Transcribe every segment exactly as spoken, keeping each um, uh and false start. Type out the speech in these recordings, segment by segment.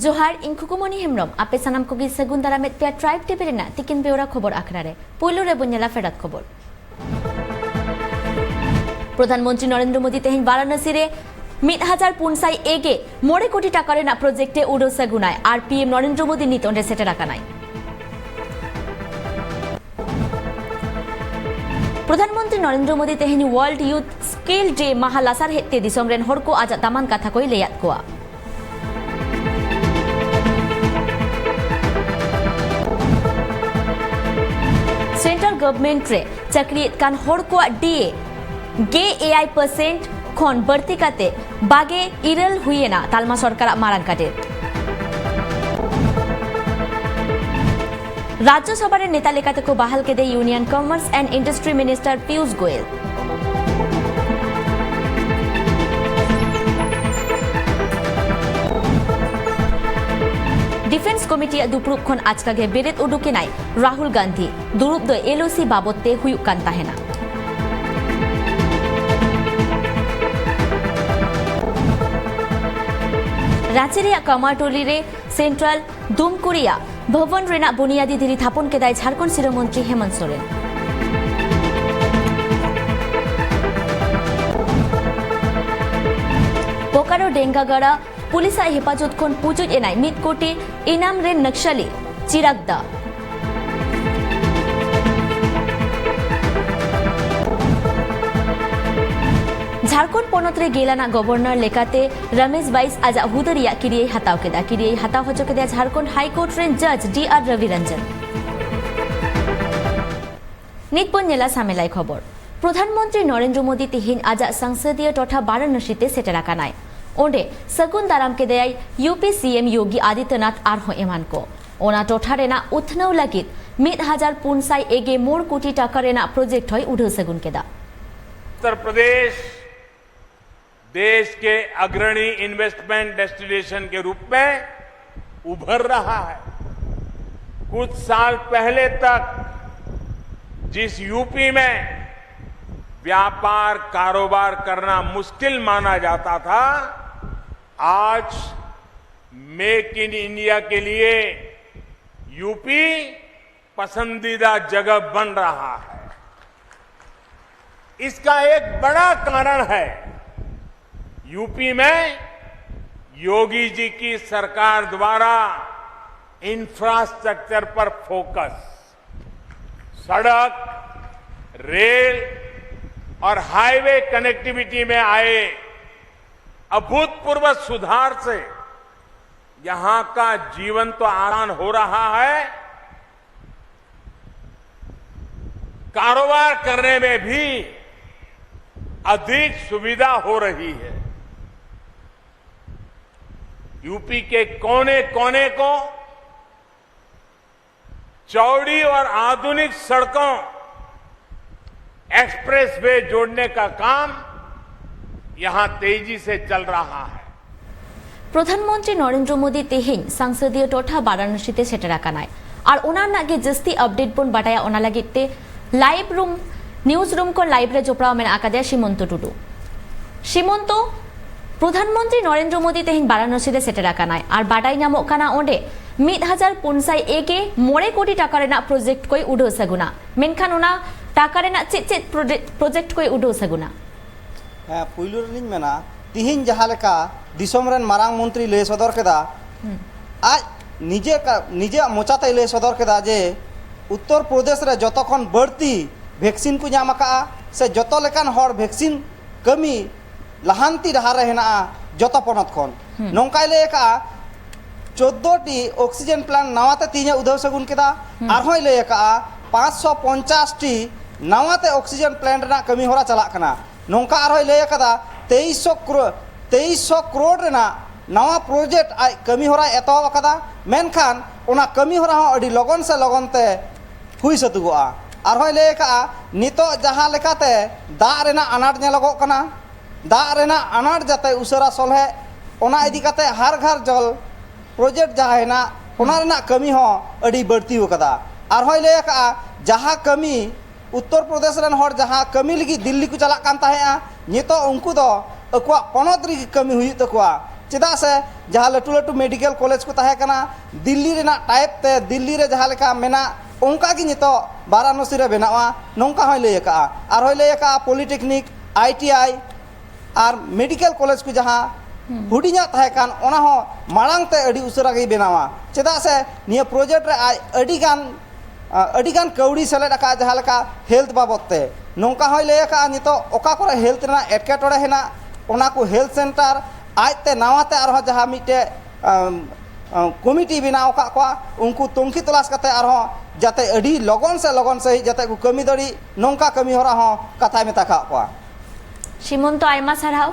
ᱡᱚᱦᱟᱨ, ᱤᱧ ᱠᱷᱩᱠᱩᱢᱚᱱᱤ ᱦᱮᱢᱵᱨᱚᱢ᱾ ᱟᱯᱮ ᱥᱟᱱᱟᱢ ᱠᱚᱜᱮ ᱥᱟᱹᱜᱩᱱ ᱫᱟᱨᱟᱢᱮᱫ ᱯᱮᱭᱟ ᱴᱨᱟᱭᱤᱵᱽ ᱴᱤᱵᱷᱤ ᱨᱮᱱᱟᱜ ᱛᱤᱠᱤᱱ ᱵᱮᱣᱨᱟ ᱠᱷᱚᱵᱚᱨ ᱟᱠᱷᱲᱟ ᱨᱮ᱾ ᱯᱩᱭᱞᱩ ᱨᱮᱵᱚᱱ ᱧᱮᱞᱟ ᱯᱷᱮᱰᱟᱛ ᱠᱷᱚᱵᱚᱨ᱾ ᱯᱨᱚᱫᱷᱟᱱ ᱢᱚᱱᱛᱨᱤ ᱱᱚᱨᱮᱱᱫᱨᱚ ᱢᱳᱫᱤ ᱛᱮᱦᱮᱧ ᱵᱟᱨᱟᱱᱚᱥᱤ ᱨᱮ ᱢᱤᱫ ᱦᱟᱡᱟᱨ ᱯᱩᱱ ᱥᱟᱭ ᱮᱜᱮ ᱢᱚᱬᱮ ᱠᱳᱴᱤ ᱴᱟᱠᱟ ᱨᱮᱱᱟᱜ ᱯᱨᱚᱡᱮᱠᱴ ᱮ ᱩᱰᱟᱹᱣ ᱥᱟᱹᱜᱩᱱᱟᱭ ᱟᱨ ᱯᱤ ᱮᱢ ᱱᱚᱨᱮᱱᱫᱨᱚ ᱢᱳᱫᱤ ᱱᱤᱛ ᱚᱸᱰᱮ ᱥᱮᱴᱮᱨ ᱟᱠᱟᱱᱟᱭ᱾ ᱯᱨᱚᱫᱷᱟᱱ ᱢᱚᱱᱛᱨᱤ ᱱᱚᱨᱮᱱᱫᱨᱚ ᱢᱳᱫᱤ ᱛᱮᱦᱮᱧ ᱣᱟᱨᱞᱰ ᱭᱩᱛᱷ ᱥᱠᱤᱞ ᱰᱮ ᱢᱟᱦᱟ ᱞᱟᱥᱟᱨᱦᱮᱫ ᱛᱮ ᱫᱤᱥᱚᱢ ᱨᱮᱱ ᱦᱚᱲ ᱠᱚ ᱟᱡᱟᱜ ᱫᱟᱢᱟᱱ ᱠᱟᱛᱷᱟ ᱠᱚᱭ ᱞᱟᱹᱭᱟᱫ ᱠᱚᱣᱟ᱾ ᱥᱮᱱᱴᱨᱟᱞ ᱜᱚᱵᱷᱚᱨᱱᱢᱮᱱᱴ ᱨᱮ ᱪᱟᱹᱠᱨᱤᱭᱮᱫ ᱠᱟᱱ ᱦᱚᱲ ᱠᱚᱣᱟᱜ ᱰᱤ ᱮ ᱜᱮᱞ ᱮᱭᱟᱭ ᱯᱟᱨᱥᱮᱱᱴ ᱠᱷᱚᱱ ᱵᱟᱹᱲᱛᱤ ᱠᱟᱛᱮ ᱵᱟᱜᱮ ᱤᱨᱟᱹᱞ ᱦᱩᱭᱮᱱᱟ ᱛᱟᱞᱢᱟ ᱥᱚᱨᱠᱟᱨᱟᱜ ᱢᱟᱨᱟᱝ ᱠᱟᱰᱮᱨ᱾ ᱨᱟᱡᱽᱡᱚ ᱥᱚᱵᱷᱟ ᱨᱮ ᱱᱮᱛᱟ ᱞᱮᱠᱟᱛᱮ ᱠᱚ ᱵᱟᱦᱟᱞ ᱠᱮᱫᱮ Union Commerce and Industry Minister Piyush Goyal. Defence ᱠᱚᱢᱤᱴᱤᱭᱟᱜ ᱫᱩᱯᱲᱩᱵ ᱠᱷᱚᱱ ᱟᱪᱠᱟ ᱜᱮ ᱵᱮᱨᱮᱫ ᱩᱰᱩᱠ ᱮᱱᱟᱭ ᱨᱟᱦᱩᱞ ᱜᱟᱱᱫᱷᱤ᱾ ᱫᱩᱲᱩᱵ ᱫᱚ ᱮᱞ ᱳ ᱥᱤ ᱵᱟᱵᱚᱛ ᱛᱮ ᱦᱩᱭᱩᱜ ᱠᱟᱱ ᱛᱟᱦᱮᱱᱟ᱾ ᱨᱟᱸᱪᱤ ᱨᱮᱭᱟᱜ ᱠᱟᱢᱟᱨᱴᱚᱞᱤ ᱨᱮ ᱥᱮᱱᱴᱨᱟᱞ ᱫᱩᱢᱠᱩᱨᱤᱭᱟ ᱵᱷᱚᱵᱚᱱ ᱨᱮᱱᱟᱜ ᱵᱩᱱᱤᱭᱟᱫᱤ ᱫᱷᱤᱨᱤ ᱛᱷᱟᱯᱚᱱ ᱠᱮᱫᱟᱭ ᱡᱷᱟᱲᱠᱷᱚᱸᱰ ᱥᱤᱨᱟᱹ ᱢᱚᱱᱛᱨᱤ ᱦᱮᱢᱚᱱᱛ ᱥᱚᱨᱮᱱ᱾ ᱵᱳᱠᱟᱨᱳ ᱰᱮᱝᱜᱟᱜᱟᱲᱟ ᱯᱩᱞᱤᱥᱟᱜ ᱦᱮᱯᱟᱡᱚᱛ ᱠᱷᱚᱱ ᱯᱩᱪᱩᱡ ᱮᱱᱟᱭ ᱢᱤᱫ ᱠᱳᱴᱤ ᱤᱱᱟᱢ ᱨᱮᱱ ᱱᱟᱠᱥᱟᱞᱤ ᱪᱤᱨᱟᱜ ᱫᱟ᱾ ᱡᱷᱟᱲᱠᱷᱚᱸᱰ ᱯᱚᱱᱚᱛ ᱨᱮ ᱜᱮᱞ ᱟᱱᱟᱜ ᱜᱚᱵᱷᱚᱨᱱᱚᱨ ᱞᱮᱠᱟᱛᱮ ᱨᱚᱢᱮᱥ ᱵᱟᱭᱤᱥ ᱟᱡᱟᱜ ᱦᱩᱫᱟᱹ ᱨᱮᱭᱟᱜ ᱠᱤᱨᱤᱭᱟᱹᱭ ᱦᱟᱛᱟᱣ ᱠᱮᱫᱟ᱾ ᱠᱤᱨᱤᱭᱟᱹᱭ ᱦᱟᱛᱟᱣ ᱦᱚᱪᱚ ᱠᱮᱫᱮᱭᱟ ᱡᱷᱟᱲᱠᱷᱚᱸᱰ ᱦᱟᱭ ᱠᱳᱨᱴ ᱨᱮᱱ ᱡᱟᱡᱽ ᱰᱤ ᱟᱨ ᱨᱚᱵᱤ ᱨᱚᱧᱡᱚᱱ᱾ ᱱᱤᱛ ᱵᱚᱱ ᱧᱮᱞᱟ ᱥᱟᱢᱮᱞᱟᱭ ᱠᱷᱚᱵᱚᱨ᱾ ᱯᱨᱚᱫᱷᱟᱱ ᱢᱚᱱᱛᱨᱤ ᱱᱚᱨᱮᱱᱫᱨᱚ ᱢᱳᱫᱤ ᱛᱮᱦᱮᱧ ᱟᱡᱟᱜ ᱥᱚᱝᱥᱚᱫᱤᱭᱚ ᱴᱚᱴᱷᱟ ᱵᱟᱨᱟᱱᱚᱥᱤ ᱛᱮ ᱥᱮᱴᱮᱨ ᱟᱠᱟᱱᱟᱭ᱾ ᱚᱸᱰᱮ ᱥᱟᱹᱜᱩᱱ ᱫᱟᱨᱟᱢ ᱠᱮᱫᱮᱭᱟᱭ ᱭᱩ ᱯᱤ ᱥᱤ ᱮᱢ ᱭᱳᱜᱤ ᱟᱫᱤᱛᱭᱚᱱᱟᱛᱷ ᱟᱨᱦᱚᱸ ᱮᱢᱟᱱ ᱠᱚ᱾ ᱚᱱᱟ ᱴᱚᱴᱷᱟ ᱨᱮᱱᱟᱜ ᱩᱛᱷᱱᱟᱹᱣ ᱞᱟᱹᱜᱤᱫ ᱢᱤᱫ ᱦᱟᱡᱟᱨ ᱯᱩᱱ ᱥᱟᱭ ᱮᱜᱮ ᱢᱚᱬᱮ ᱠᱳᱴᱤ ᱴᱟᱠᱟ ᱨᱮᱱᱟᱜ ᱯᱨᱚᱡᱮᱠᱴ ᱦᱚᱸᱭ ᱩᱰᱷᱟᱹᱣ ᱥᱟᱹᱜᱩᱱ ᱠᱮᱫᱟ᱾ उत्तर प्रदेश देश के अग्रणी इन्वेस्टमेंट डेस्टिनेशन के रूप में उभर रहा है। कुछ साल पहले तक जिस यू पी में व्यापार कारोबार करना मुश्किल माना जाता था, आज मेक इन इंडिया के लिए यूपी पसंदीदा जगह बन रहा है। इसका एक बड़ा कारण है यूपी में योगी जी की सरकार द्वारा इंफ्रास्ट्रक्चर पर फोकस। सड़क, रेल और हाईवे कनेक्टिविटी में आए अभूतपूर्व सुधार से यहां का जीवन तो आसान हो रहा है, कारोबार करने में भी अधिक सुविधा हो रही है। यूपी के कोने कोने को चौड़ी और आधुनिक सड़कों, एक्सप्रेसवे जोड़ने का काम यहां तेजी से चल रहा है। ᱯᱨᱚᱫᱷᱟᱱ ᱢᱚᱱᱛᱨᱤ ᱱᱚᱨᱮᱱᱫᱨᱚ ᱢᱳᱫᱤ ᱛᱮᱦᱮᱧ ᱥᱟᱝᱥᱚᱫᱤᱭᱚ ᱴᱚᱴᱷᱟ ᱵᱟᱨᱟᱱᱚᱥᱤ ᱛᱮ ᱥᱮᱴᱮᱨ ᱟᱠᱟᱱᱟᱭ᱾ ᱟᱨ ᱚᱱᱟ ᱨᱮᱱᱟᱜ ᱜᱮ ᱡᱟᱹᱥᱛᱤ ᱟᱯᱰᱮᱴ ᱵᱚᱱ ᱵᱟᱰᱟᱭᱟ᱾ ᱚᱱᱟ ᱞᱟᱹᱜᱤᱫ ᱛᱮ ᱞᱟᱭᱤᱵᱷ ᱨᱩᱢ, ᱱᱤᱭᱩᱡᱽ ᱨᱩᱢ ᱠᱷᱚᱱ ᱞᱟᱭᱤᱵᱷ ᱨᱮ ᱡᱚᱯᱲᱟᱣ ᱢᱮᱱᱟᱜ ᱟᱠᱟᱫᱮᱭᱟ ᱥᱤᱢᱚᱱᱛᱚ ᱴᱩᱰᱩ᱾ ᱥᱤᱢᱚᱱᱛᱚ, ᱯᱨᱚᱫᱷᱟᱱ ᱢᱚᱱᱛᱨᱤ ᱱᱚᱨᱮᱱᱫᱨᱚ ᱢᱳᱫᱤ ᱛᱮᱦᱮᱧ ᱵᱟᱨᱟᱱᱚᱥᱤ ᱨᱮ ᱥᱮᱴᱮᱨ ᱟᱠᱟᱱᱟᱭ᱾ ᱟᱨ ᱵᱟᱰᱟᱭ ᱧᱟᱢᱚᱜ ᱠᱟᱱᱟ, ᱚᱸᱰᱮ ᱢᱤᱫ ᱦᱟᱡᱟᱨ ᱯᱩᱱ ᱥᱟᱭ ᱮ ᱜᱮ ᱢᱚᱬᱮ ᱠᱳᱴᱤ ᱴᱟᱠᱟ ᱨᱮᱱᱟᱜ ᱯᱨᱚᱡᱮᱠᱴ ᱠᱚᱭ ᱩᱰᱷᱟᱹᱣ ᱥᱟᱹᱜᱩᱱᱟ᱾ ᱢᱮᱱᱠᱷᱟᱱ ᱚᱱᱟ ᱴᱟᱠᱟ ᱨᱮᱱᱟᱜ ᱪᱮᱫ ᱪᱮᱫ ᱯᱨᱚᱡᱮ-, ᱯᱨᱚᱡᱮᱠᱴ ᱠᱚᱭ ᱩᱰᱷᱟᱹᱣ ᱥᱟᱹᱜᱩᱱᱟ? ᱦᱮᱸ, ᱯᱩᱭᱞᱩ ᱨᱮᱞᱤᱧ ᱢᱮᱱᱟ, ᱛᱤᱦᱤᱧ ᱡᱟᱦᱟᱸ ᱞᱮᱠᱟ ᱫᱤᱥᱚᱢ ᱨᱮᱱ ᱢᱟᱨᱟᱝ ᱢᱚᱱᱛᱨᱤ ᱞᱟᱹᱭ ᱥᱚᱫᱚᱨ ᱠᱮᱫᱟ, ᱟᱡ ᱱᱤᱡᱮ ᱠᱟ-, ᱱᱤᱡᱮᱨᱟᱜ ᱢᱚᱪᱟᱛᱮᱭ ᱞᱟᱹᱭ ᱥᱚᱫᱚᱨ ᱠᱮᱫᱟ ᱡᱮ ᱩᱛᱛᱚᱨ ᱯᱨᱚᱫᱮᱥ ᱨᱮ ᱡᱚᱛᱚ ᱠᱷᱚᱱ ᱵᱟᱹᱲᱛᱤ ᱵᱷᱮᱠᱥᱤᱱ ᱠᱚ ᱧᱟᱢ ᱟᱠᱟᱫᱼᱟ, ᱥᱮ ᱡᱚᱛᱚ ᱞᱮᱠᱟᱱ ᱦᱚᱲ ᱵᱷᱮᱠᱥᱤᱱ ᱠᱟᱹᱢᱤ ᱞᱟᱦᱟᱱᱛᱤ ᱰᱟᱦᱟᱨ ᱨᱮ ᱦᱮᱱᱟᱜᱼᱟ ᱡᱚᱛᱚ ᱯᱚᱱᱚᱛ ᱠᱷᱚᱱ᱾ ᱱᱚᱝᱠᱟᱭ ᱞᱟᱹᱭ ᱟᱠᱟᱫᱼᱟ, ᱪᱳᱫᱽᱫᱳ ᱴᱤ ᱚᱠᱥᱤᱡᱮᱱ ᱯᱞᱟᱱᱴ ᱱᱟᱣᱟ ᱛᱮ ᱛᱤᱦᱤᱧᱮ ᱩᱫᱷᱟᱹᱣ ᱥᱟᱹᱜᱩᱱ ᱠᱮᱫᱟ᱾ ᱟᱨᱦᱚᱸᱭ ᱞᱟᱹᱭ ᱟᱠᱟᱫᱼᱟ, ᱯᱟᱸᱪᱥᱚ ᱯᱚᱧᱪᱟᱥ ᱴᱤ ᱱᱟᱣᱟ ᱛᱮ ᱚᱠᱥᱤᱡᱮᱱ ᱯᱞᱟᱱᱴ ᱨᱮᱱᱟᱜ ᱠᱟᱹᱢᱤ ᱦᱚᱨᱟ ᱪᱟᱞᱟᱜ ᱠᱟᱱᱟ᱾ ᱱᱚᱝᱠᱟ ᱟᱨᱦᱚᱸᱭ ᱞᱟᱹᱭ ᱟᱠᱟᱫᱟ, ᱛᱮᱭᱤᱥᱥᱚ ᱠᱨᱳ-, ᱛᱮᱭᱤᱥᱥᱚ ᱠᱨᱳᱲ ᱨᱮᱱᱟᱜ ᱱᱟᱣᱟ ᱯᱨᱚᱡᱮᱠᱴ ᱟᱡ ᱠᱟᱹᱢᱤ ᱦᱚᱨᱟᱭ ᱮᱛᱚᱦᱚᱵ ᱟᱠᱟᱫᱟ, ᱢᱮᱱᱠᱷᱟᱱ ᱚᱱᱟ ᱠᱟᱹᱢᱤ ᱦᱚᱨᱟ ᱦᱚᱸ ᱟᱹᱰᱤ ᱞᱚᱜᱚᱱ ᱥᱮ ᱞᱚᱜᱚᱱ ᱛᱮ ᱦᱩᱭ ᱥᱟᱹᱛᱩᱜᱚᱜᱼᱟ᱾ ᱟᱨᱦᱚᱸᱭ ᱞᱟᱹᱭ ᱟᱠᱟᱫᱼᱟ, ᱱᱤᱛᱚᱜ ᱡᱟᱦᱟᱸ ᱞᱮᱠᱟᱛᱮ ᱫᱟᱜ ᱨᱮᱱᱟᱜ ᱟᱱᱟᱴ ᱧᱮᱞᱚᱜᱚᱜ ᱠᱟᱱᱟ, ᱫᱟᱜ ᱨᱮᱱᱟᱜ ᱟᱱᱟᱴ ᱡᱟᱛᱮ ᱩᱥᱟᱹᱨᱟ ᱥᱚᱞᱦᱮᱜ, ᱚᱱᱟ ᱤᱫᱤ ᱠᱟᱛᱮ ᱦᱟᱨ ᱜᱷᱟᱨ ᱡᱚᱞ ᱯᱨᱚᱡᱮᱠᱴ ᱡᱟᱦᱟᱸ ᱦᱮᱱᱟᱜ, ᱚᱱᱟ ᱨᱮᱱᱟᱜ ᱠᱟᱹᱢᱤ ᱦᱚᱸ ᱟᱹᱰᱤ ᱵᱟᱹᱲᱛᱤ ᱟᱠᱟᱫᱟ᱾ ᱟᱨᱦᱚᱸᱭ ᱞᱟᱹᱭ ᱟᱠᱟᱫᱼᱟ, ᱡᱟᱦᱟᱸ ᱠᱟᱹᱢᱤ ᱩᱛᱛᱚᱨ ᱯᱨᱚᱫᱮᱥ ᱨᱮᱱ ᱦᱚᱲ ᱡᱟᱦᱟᱸ ᱠᱟᱹᱢᱤ ᱞᱟᱹᱜᱤᱫ ᱫᱤᱞᱞᱤ ᱠᱚ ᱪᱟᱞᱟᱜ ᱠᱟᱱ ᱛᱟᱦᱮᱸᱜᱼᱟ, ᱱᱤᱛᱚᱜ ᱩᱱᱠᱩ ᱫᱚ ᱟᱠᱚᱣᱟᱜ ᱯᱚᱱᱚᱛ ᱨᱮᱜᱮ ᱠᱟᱹᱢᱤ ᱦᱩᱭᱩᱜ ᱛᱟᱠᱚᱣᱟ᱾ ᱪᱮᱫᱟᱜ ᱥᱮ ᱡᱟᱦᱟᱸ ᱞᱟᱹᱴᱩ ᱞᱟᱹᱴᱩ ᱢᱮᱰᱤᱠᱮᱞ ᱠᱚᱞᱮᱡᱽ ᱠᱚ ᱛᱟᱦᱮᱸ ᱠᱟᱱᱟ ᱫᱤᱞᱞᱤ ᱨᱮᱱᱟᱜ ᱴᱟᱭᱤᱯ ᱛᱮ, ᱫᱤᱞᱞᱤ ᱨᱮ ᱡᱟᱦᱟᱸ ᱞᱮᱠᱟ ᱢᱮᱱᱟᱜ ᱚᱱᱠᱟ ᱜᱮ ᱱᱤᱛᱚᱜ ᱵᱟᱨᱟᱱᱚᱥᱤ ᱨᱮ ᱵᱮᱱᱟᱜᱼᱟ, ᱱᱚᱝᱠᱟ ᱦᱚᱸᱭ ᱞᱟᱹᱭ ᱟᱠᱟᱫᱼᱟ᱾ ᱟᱨᱦᱚᱸᱭ ᱞᱟᱹᱭ ᱟᱠᱟᱫᱼᱟ polytechnic, I T I R medical college ᱠᱚ ᱡᱟᱦᱟᱸ ᱦᱩᱰᱤᱧᱟᱜ ᱛᱟᱦᱮᱸ ᱠᱟᱱ, ᱚᱱᱟ ᱦᱚᱸ ᱢᱟᱲᱟᱝ ᱛᱮ ᱟᱹᱰᱤ ᱩᱥᱟᱹᱨᱟ ᱜᱮᱭ ᱵᱮᱱᱟᱣᱟ᱾ ᱪᱮᱫᱟᱜ ᱥᱮ ᱱᱤᱭᱟᱹ ᱯᱨᱚᱡᱮᱠᱴ ᱨᱮ ᱟᱡ ᱟᱹᱰᱤ ᱜᱟᱱ ᱟᱹᱰᱤ ᱜᱟᱱ ᱠᱟᱹᱣᱰᱤ ᱥᱮᱞᱮᱫ ᱟᱠᱟᱫᱼᱟ, ᱡᱟᱦᱟᱸ ᱞᱮᱠᱟ ᱦᱮᱞᱛᱷ ᱵᱟᱵᱚᱫ ᱛᱮ᱾ ᱱᱚᱝᱠᱟ ᱦᱚᱸᱭ ᱞᱟᱹᱭ ᱟᱠᱟᱫᱼᱟ ᱱᱤᱛᱚᱜ ᱚᱠᱟ ᱠᱚᱨᱮ ᱦᱮᱞᱛᱷ ᱨᱮᱱᱟᱜ ᱮᱴᱠᱮᱴᱚᱬᱮ ᱦᱮᱱᱟᱜ, ᱚᱱᱟ ᱠᱚ ᱦᱮᱞᱛᱷ ᱥᱮᱱᱴᱟᱨ ᱟᱡᱛᱮ ᱱᱟᱣᱟ ᱛᱮ ᱟᱨᱦᱚᱸ ᱡᱟᱦᱟᱸ ᱢᱤᱫᱴᱮᱡ ᱟᱢ, ᱟᱢ, ᱠᱚᱢᱤᱴᱤ ᱵᱮᱱᱟᱣ ᱟᱠᱟᱫ ᱠᱚᱣᱟ, ᱩᱱᱠᱩ ᱛᱩᱱᱠᱷᱤ ᱛᱚᱞᱟᱥ ᱠᱟᱛᱮ ᱟᱨᱦᱚᱸ ᱡᱟᱛᱮ ᱟᱹᱰᱤ ᱞᱚᱜᱚᱱ ᱥᱮ ᱞᱚᱜᱚᱱ ᱥᱟᱺᱦᱤᱡ ᱡᱟᱛᱮ ᱠᱚ ᱠᱟᱹᱢᱤ ᱫᱟᱲᱮᱜ, ᱱᱚᱝᱠᱟ ᱠᱟᱹᱢᱤ ᱦᱚᱨᱟ ᱦᱚᱸ ᱠᱟᱛᱷᱟᱭ ᱢᱮᱛᱟ ᱠᱟᱜ ᱠᱚᱣᱟ᱾ ᱥᱤᱢᱚᱱᱛᱚ, ᱟᱭᱢᱟ ᱥᱟᱨᱦᱟᱣ᱾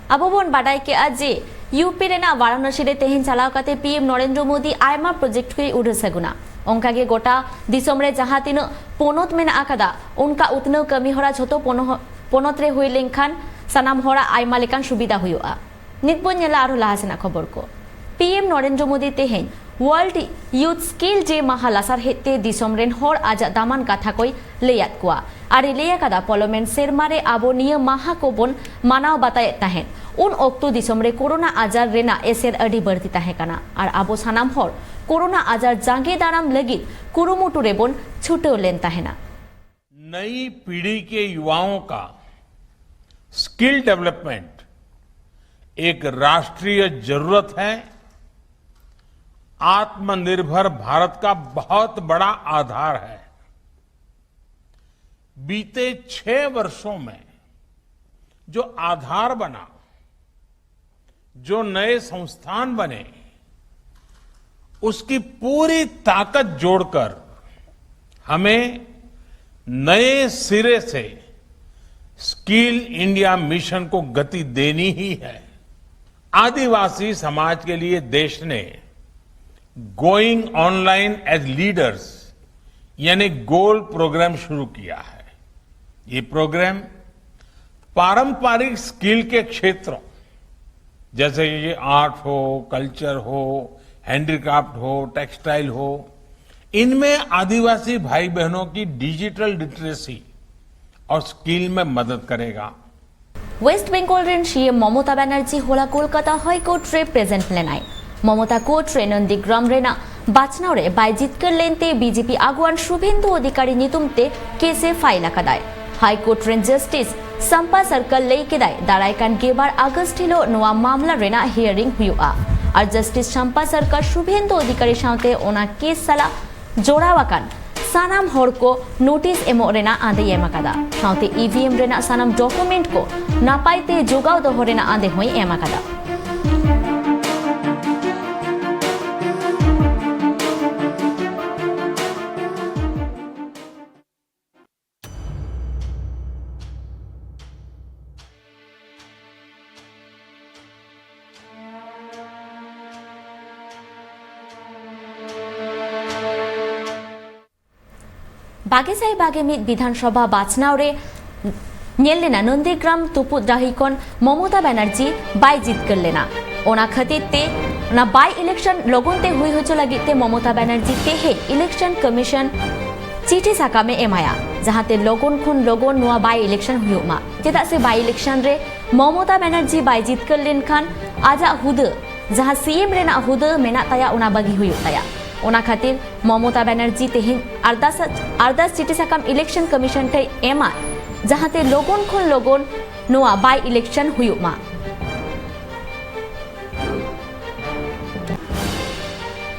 ᱟᱵᱚ ᱵᱚᱱ ᱵᱟᱰᱟᱭ ᱠᱮᱜᱼᱟ ᱡᱮ ᱤᱭᱩ ᱯᱤ ᱨᱮᱱᱟᱜ ᱵᱟᱨᱟᱱᱚᱥᱤ ᱨᱮ ᱛᱮᱦᱮᱧ ᱪᱟᱞᱟᱣ ᱠᱟᱛᱮ ᱯᱤ ᱮᱢ ᱱᱚᱨᱮᱱᱫᱨᱚ ᱢᱳᱫᱤ ᱟᱭᱢᱟ ᱯᱨᱚᱡᱮᱠᱴ ᱠᱚᱭ ᱩᱰᱷᱟᱹ ᱥᱟᱹᱜᱩᱱᱟ᱾ ᱚᱱᱠᱟ ᱜᱮ ᱜᱚᱴᱟ ᱫᱤᱥᱚᱢ ᱨᱮ ᱡᱟᱦᱟᱸ ᱛᱤᱱᱟᱹᱜ ᱯᱚᱱᱚᱛ ᱢᱮᱱᱟᱜ ᱟᱠᱟᱫᱟ, ᱚᱱᱠᱟ ᱩᱛᱱᱟᱹᱣ ᱠᱟᱹᱢᱤ ᱦᱚᱨᱟ ᱡᱷᱚᱛᱚ ᱯᱚᱱᱚ- ᱯᱚᱱᱚᱛ ᱨᱮ ᱦᱩᱭ ᱞᱮᱱᱠᱷᱟᱱ ᱥᱟᱱᱟᱢ ᱦᱚᱲᱟᱜ ᱟᱭᱢᱟ ᱞᱮᱠᱟᱱ ᱥᱩᱵᱤᱫᱷᱟ ᱦᱩᱭᱩᱜᱼᱟ᱾ ᱱᱤᱛ ᱵᱚᱱ ᱧᱮᱞᱟ ᱟᱨᱦᱚᱸ ᱞᱟᱦᱟ ᱥᱮᱱᱟᱜ ᱠᱷᱚᱵᱚᱨ ᱠᱚ᱾ ᱯᱤ ᱮᱢ ᱱᱚᱨᱮᱱᱫᱨᱚ ᱢᱳᱫᱤ ᱛᱮᱦᱮᱧ ᱣᱟᱨᱞᱰ ᱭᱩᱛᱷ ᱥᱠᱤᱞ ᱰᱮ ᱢᱟᱦᱟ ᱞᱟᱥᱟᱨᱦᱮᱫ ᱛᱮ ᱫᱤᱥᱚᱢ ᱨᱮᱱ ᱦᱚᱲ ᱟᱡᱟᱜ ᱫᱟᱢᱟᱱ ᱠᱟᱛᱷᱟ ᱠᱚᱭ ᱞᱟᱹᱭᱟᱫ ᱠᱚᱣᱟ ᱟᱨ ᱮ ᱞᱟᱹᱭ ᱟᱠᱟᱫᱟ, ᱯᱚᱞᱚᱢᱮᱱ ᱥᱮᱨᱢᱟ ᱨᱮ ᱟᱵᱚ ᱱᱤᱭᱟᱹ ᱢᱟᱦᱟ ᱠᱚᱵᱚᱱ ᱢᱟᱱᱟᱣ ᱵᱟᱛᱟᱭᱮᱫ ᱛᱟᱦᱮᱸᱫ᱾ ᱩᱱ ᱚᱠᱛᱚ ᱫᱤᱥᱚᱢ ᱨᱮ ᱠᱳᱨᱳᱱᱟ ᱟᱡᱟᱨ ᱨᱮᱱᱟᱜ ᱮᱥᱮᱨ ᱟᱹᱰᱤ ᱵᱟᱹᱲᱛᱤ ᱛᱟᱦᱮᱸ ᱠᱟᱱᱟ ᱟᱨ ᱟᱵᱚ ᱥᱟᱱᱟᱢ ᱦᱚᱲ ᱠᱳᱨᱳᱱᱟ ᱟᱡᱟᱨ ᱡᱟᱸᱜᱮ ᱫᱟᱨᱟᱢ ᱞᱟᱹᱜᱤᱫ ᱠᱩᱨᱩᱢᱩᱴᱩ ᱨᱮᱵᱚᱱ ᱪᱷᱩᱴᱟᱹᱣ ᱞᱮᱱ ᱛᱟᱦᱮᱱᱟ᱾ नई पीढ़ी के युवाओं का स्किल डेवलपमेंट एक राष्ट्रीय जरूरत है, आत्मनिर्भर भारत का बहुत बड़ा आधार है। बीते छह वर्षों में जो आधार बना, जो नए संस्थान बने, उसकी पूरी ताकत जोड़कर हमें नए सिरे से स्किल इंडिया मिशन को गति देनी ही है। आदिवासी समाज के लिए देश ने गोइंग ऑनलाइन एज लीडर्स यानी गोल प्रोग्राम शुरू किया है। ये प्रोग्राम पारंपरिक स्किल के क्षेत्रों जैसे कि आर्ट हो, कल्चर हो, हैंडीक्राफ्ट हो, टेक्सटाइल हो, इनमें आदिवासी भाई बहनों की डिजिटल लिटरेसी और स्किल में मदद करेगा। ᱳᱭᱮᱥᱴ ᱵᱮᱝᱜᱚᱞ ᱨᱮᱱ ᱥᱤ ᱮᱢ ᱢᱚᱢᱚᱛᱟ ᱵᱟᱱᱟᱨᱡᱤ ᱦᱚᱞᱟ ᱠᱳᱞᱠᱟᱛᱟ ᱦᱟᱭ ᱠᱳᱨᱴ ᱨᱮ ᱯᱨᱮᱡᱮᱱᱴ ᱞᱮᱱᱟᱭ᱾ ᱢᱚᱢᱚᱛᱟ ᱠᱳᱨᱴ ᱨᱮ ᱱᱚᱱᱫᱤᱜᱨᱟᱢ ᱨᱮᱱᱟᱜ ᱵᱟᱪᱷᱱᱟᱣ ᱨᱮ ᱵᱟᱭ ᱡᱤᱛᱠᱟᱹᱨ ᱞᱮᱱᱛᱮ ᱵᱤᱡᱮᱯᱤ ᱟᱜᱩᱣᱟᱱ ᱥᱩᱵᱷᱮᱱᱫᱩ ᱚᱫᱷᱤᱠᱟᱨᱤ ᱧᱩᱛᱩᱢ ᱛᱮ ᱠᱮᱥ ᱮ ᱯᱷᱟᱭᱤᱞ ᱟᱠᱟᱫᱟᱭ᱾ ᱦᱟᱭ ᱠᱳᱨᱴ ᱨᱮᱱ ᱡᱟᱥᱴᱤᱥ ᱥᱟᱢᱯᱟ ᱥᱟᱨᱠᱟᱞ ᱞᱟᱹᱭ ᱠᱮᱫᱟᱭ, ᱫᱟᱨᱟᱭ ᱠᱟᱱ ᱜᱮᱞᱵᱟᱨ ᱟᱜᱚᱥᱴ ᱦᱤᱞᱳᱜ ᱱᱚᱣᱟ ᱢᱟᱢᱞᱟ ᱨᱮᱱᱟᱜ ᱦᱤᱭᱟᱨᱤᱝ ᱦᱩᱭᱩᱜᱼᱟ᱾ ᱟᱨ ᱡᱟᱥᱴᱤᱥ ᱥᱟᱢᱯᱟ ᱥᱟᱨᱠᱟᱞ ᱥᱩᱵᱷᱮᱱᱫᱩ ᱚᱫᱷᱤᱠᱟᱨᱤ ᱥᱟᱶᱛᱮ ᱚᱱᱟ ᱠᱮᱥ ᱥᱟᱞᱟᱜ ᱡᱚᱲᱟᱣ ᱟᱠᱟᱱ ᱥᱟᱱᱟᱢ ᱦᱚᱲ ᱠᱚ ᱱᱳᱴᱤᱥ ᱮᱢᱚᱜ ᱨᱮᱱᱟᱜ ᱟᱸᱫᱮᱭ ᱮᱢ ᱟᱠᱟᱫᱟ᱾ ᱥᱟᱶᱛᱮ ᱤ ᱵᱷᱤ ᱮᱢ ᱨᱮᱱᱟᱜ ᱥᱟᱱᱟᱢ ᱰᱚᱠᱩᱢᱮᱱᱴ ᱠᱚ ᱱᱟᱯᱟᱭ ᱛᱮ ᱡᱚᱜᱟᱣ ᱫᱚᱦᱚ ᱨᱮᱱᱟᱜ ᱟᱸᱫᱮ ᱦᱚᱸᱭ ᱮᱢ ᱟᱠᱟᱫᱟ᱾ ᱵᱟᱜᱮ ᱥᱟᱭ ᱵᱟᱜᱮ ᱢᱤᱫ ᱵᱤᱫᱷᱟᱱ ᱥᱚᱵᱷᱟ ᱵᱟᱪᱷᱱᱟᱣ ᱨᱮ ᱧᱮᱞ ᱞᱮᱱᱟ ᱱᱚᱱᱫᱤᱜᱨᱟᱢ ᱛᱩᱯᱩᱫ ᱰᱟᱹᱦᱤ ᱠᱷᱚᱱ ᱢᱚᱢᱚᱛᱟ ᱵᱟᱱᱟᱨᱡᱤ ᱵᱟᱭ ᱡᱤᱛᱠᱟᱹᱨ ᱞᱮᱱᱟ᱾ ᱚᱱᱟ ᱠᱷᱟᱹᱛᱤᱨ ᱛᱮ ᱚᱱᱟ ᱵᱟᱭ ᱤᱞᱮᱠᱥᱚᱱ ᱞᱚᱜᱚᱱ ᱛᱮ ᱦᱩᱭ ᱦᱚᱪᱚ ᱞᱟᱹᱜᱤᱫ ᱛᱮ ᱢᱚᱢᱚᱛᱟ ᱵᱟᱱᱟᱨᱡᱤ ᱛᱮᱦᱮᱧ ᱤᱞᱮᱠᱥᱚᱱ ᱠᱚᱢᱤᱥᱚᱱ ᱪᱤᱴᱷᱤ ᱥᱟᱠᱟᱢᱮ ᱮᱢᱟᱭᱟ, ᱡᱟᱦᱟᱸᱛᱮ ᱞᱚᱜᱚᱱ ᱠᱷᱚᱱ ᱞᱚᱜᱚᱱ ᱱᱚᱣᱟ ᱵᱟᱭ ᱤᱞᱮᱠᱥᱚᱱ ᱦᱩᱭᱩᱜ ᱢᱟ᱾ ᱪᱮᱫᱟᱜ ᱥᱮ ᱵᱟᱭ ᱤᱞᱮᱠᱥᱚᱱ ᱨᱮ ᱢᱚᱢᱚᱛᱟ ᱵᱟᱱᱟᱨᱡᱤ ᱵᱟᱭ ᱡᱤᱛᱠᱟᱹᱨ ᱞᱮᱱᱠᱷᱟᱱ ᱟᱡᱟᱜ ᱦᱩᱫᱟᱹ, ᱡᱟᱦᱟᱸ ᱥᱤ ᱮᱢ ᱨᱮᱱᱟᱜ ᱦᱩᱫᱟᱹ ᱢᱮᱱᱟᱜ ᱛᱟᱭᱟ, ᱚᱱᱟ ᱵᱟᱹᱜᱤ ᱦᱩᱭᱩᱜ ᱛᱟᱭᱟ᱾ ᱚᱱᱟ ᱠᱷᱟᱹᱛᱤᱨ ᱢᱚᱢᱚᱛᱟ ᱵᱟᱱᱟᱨᱡᱤ ᱛᱮᱦᱮᱧ ᱟᱨᱫᱟᱥ, ᱟᱨᱫᱟᱥ ᱪᱤᱴᱷᱤ ᱥᱟᱠᱟᱢ ᱤᱞᱮᱠᱥᱚᱱ ᱠᱚᱢᱤᱥᱚᱱ ᱴᱷᱮᱱ ᱮᱢᱟ, ᱡᱟᱦᱟᱸᱛᱮ ᱞᱚᱜᱚᱱ ᱠᱷᱚᱱ ᱞᱚᱜᱚᱱ ᱱᱚᱣᱟ ᱵᱟᱭ ᱤᱞᱮᱠᱥᱚᱱ ᱦᱩᱭᱩᱜ ᱢᱟ᱾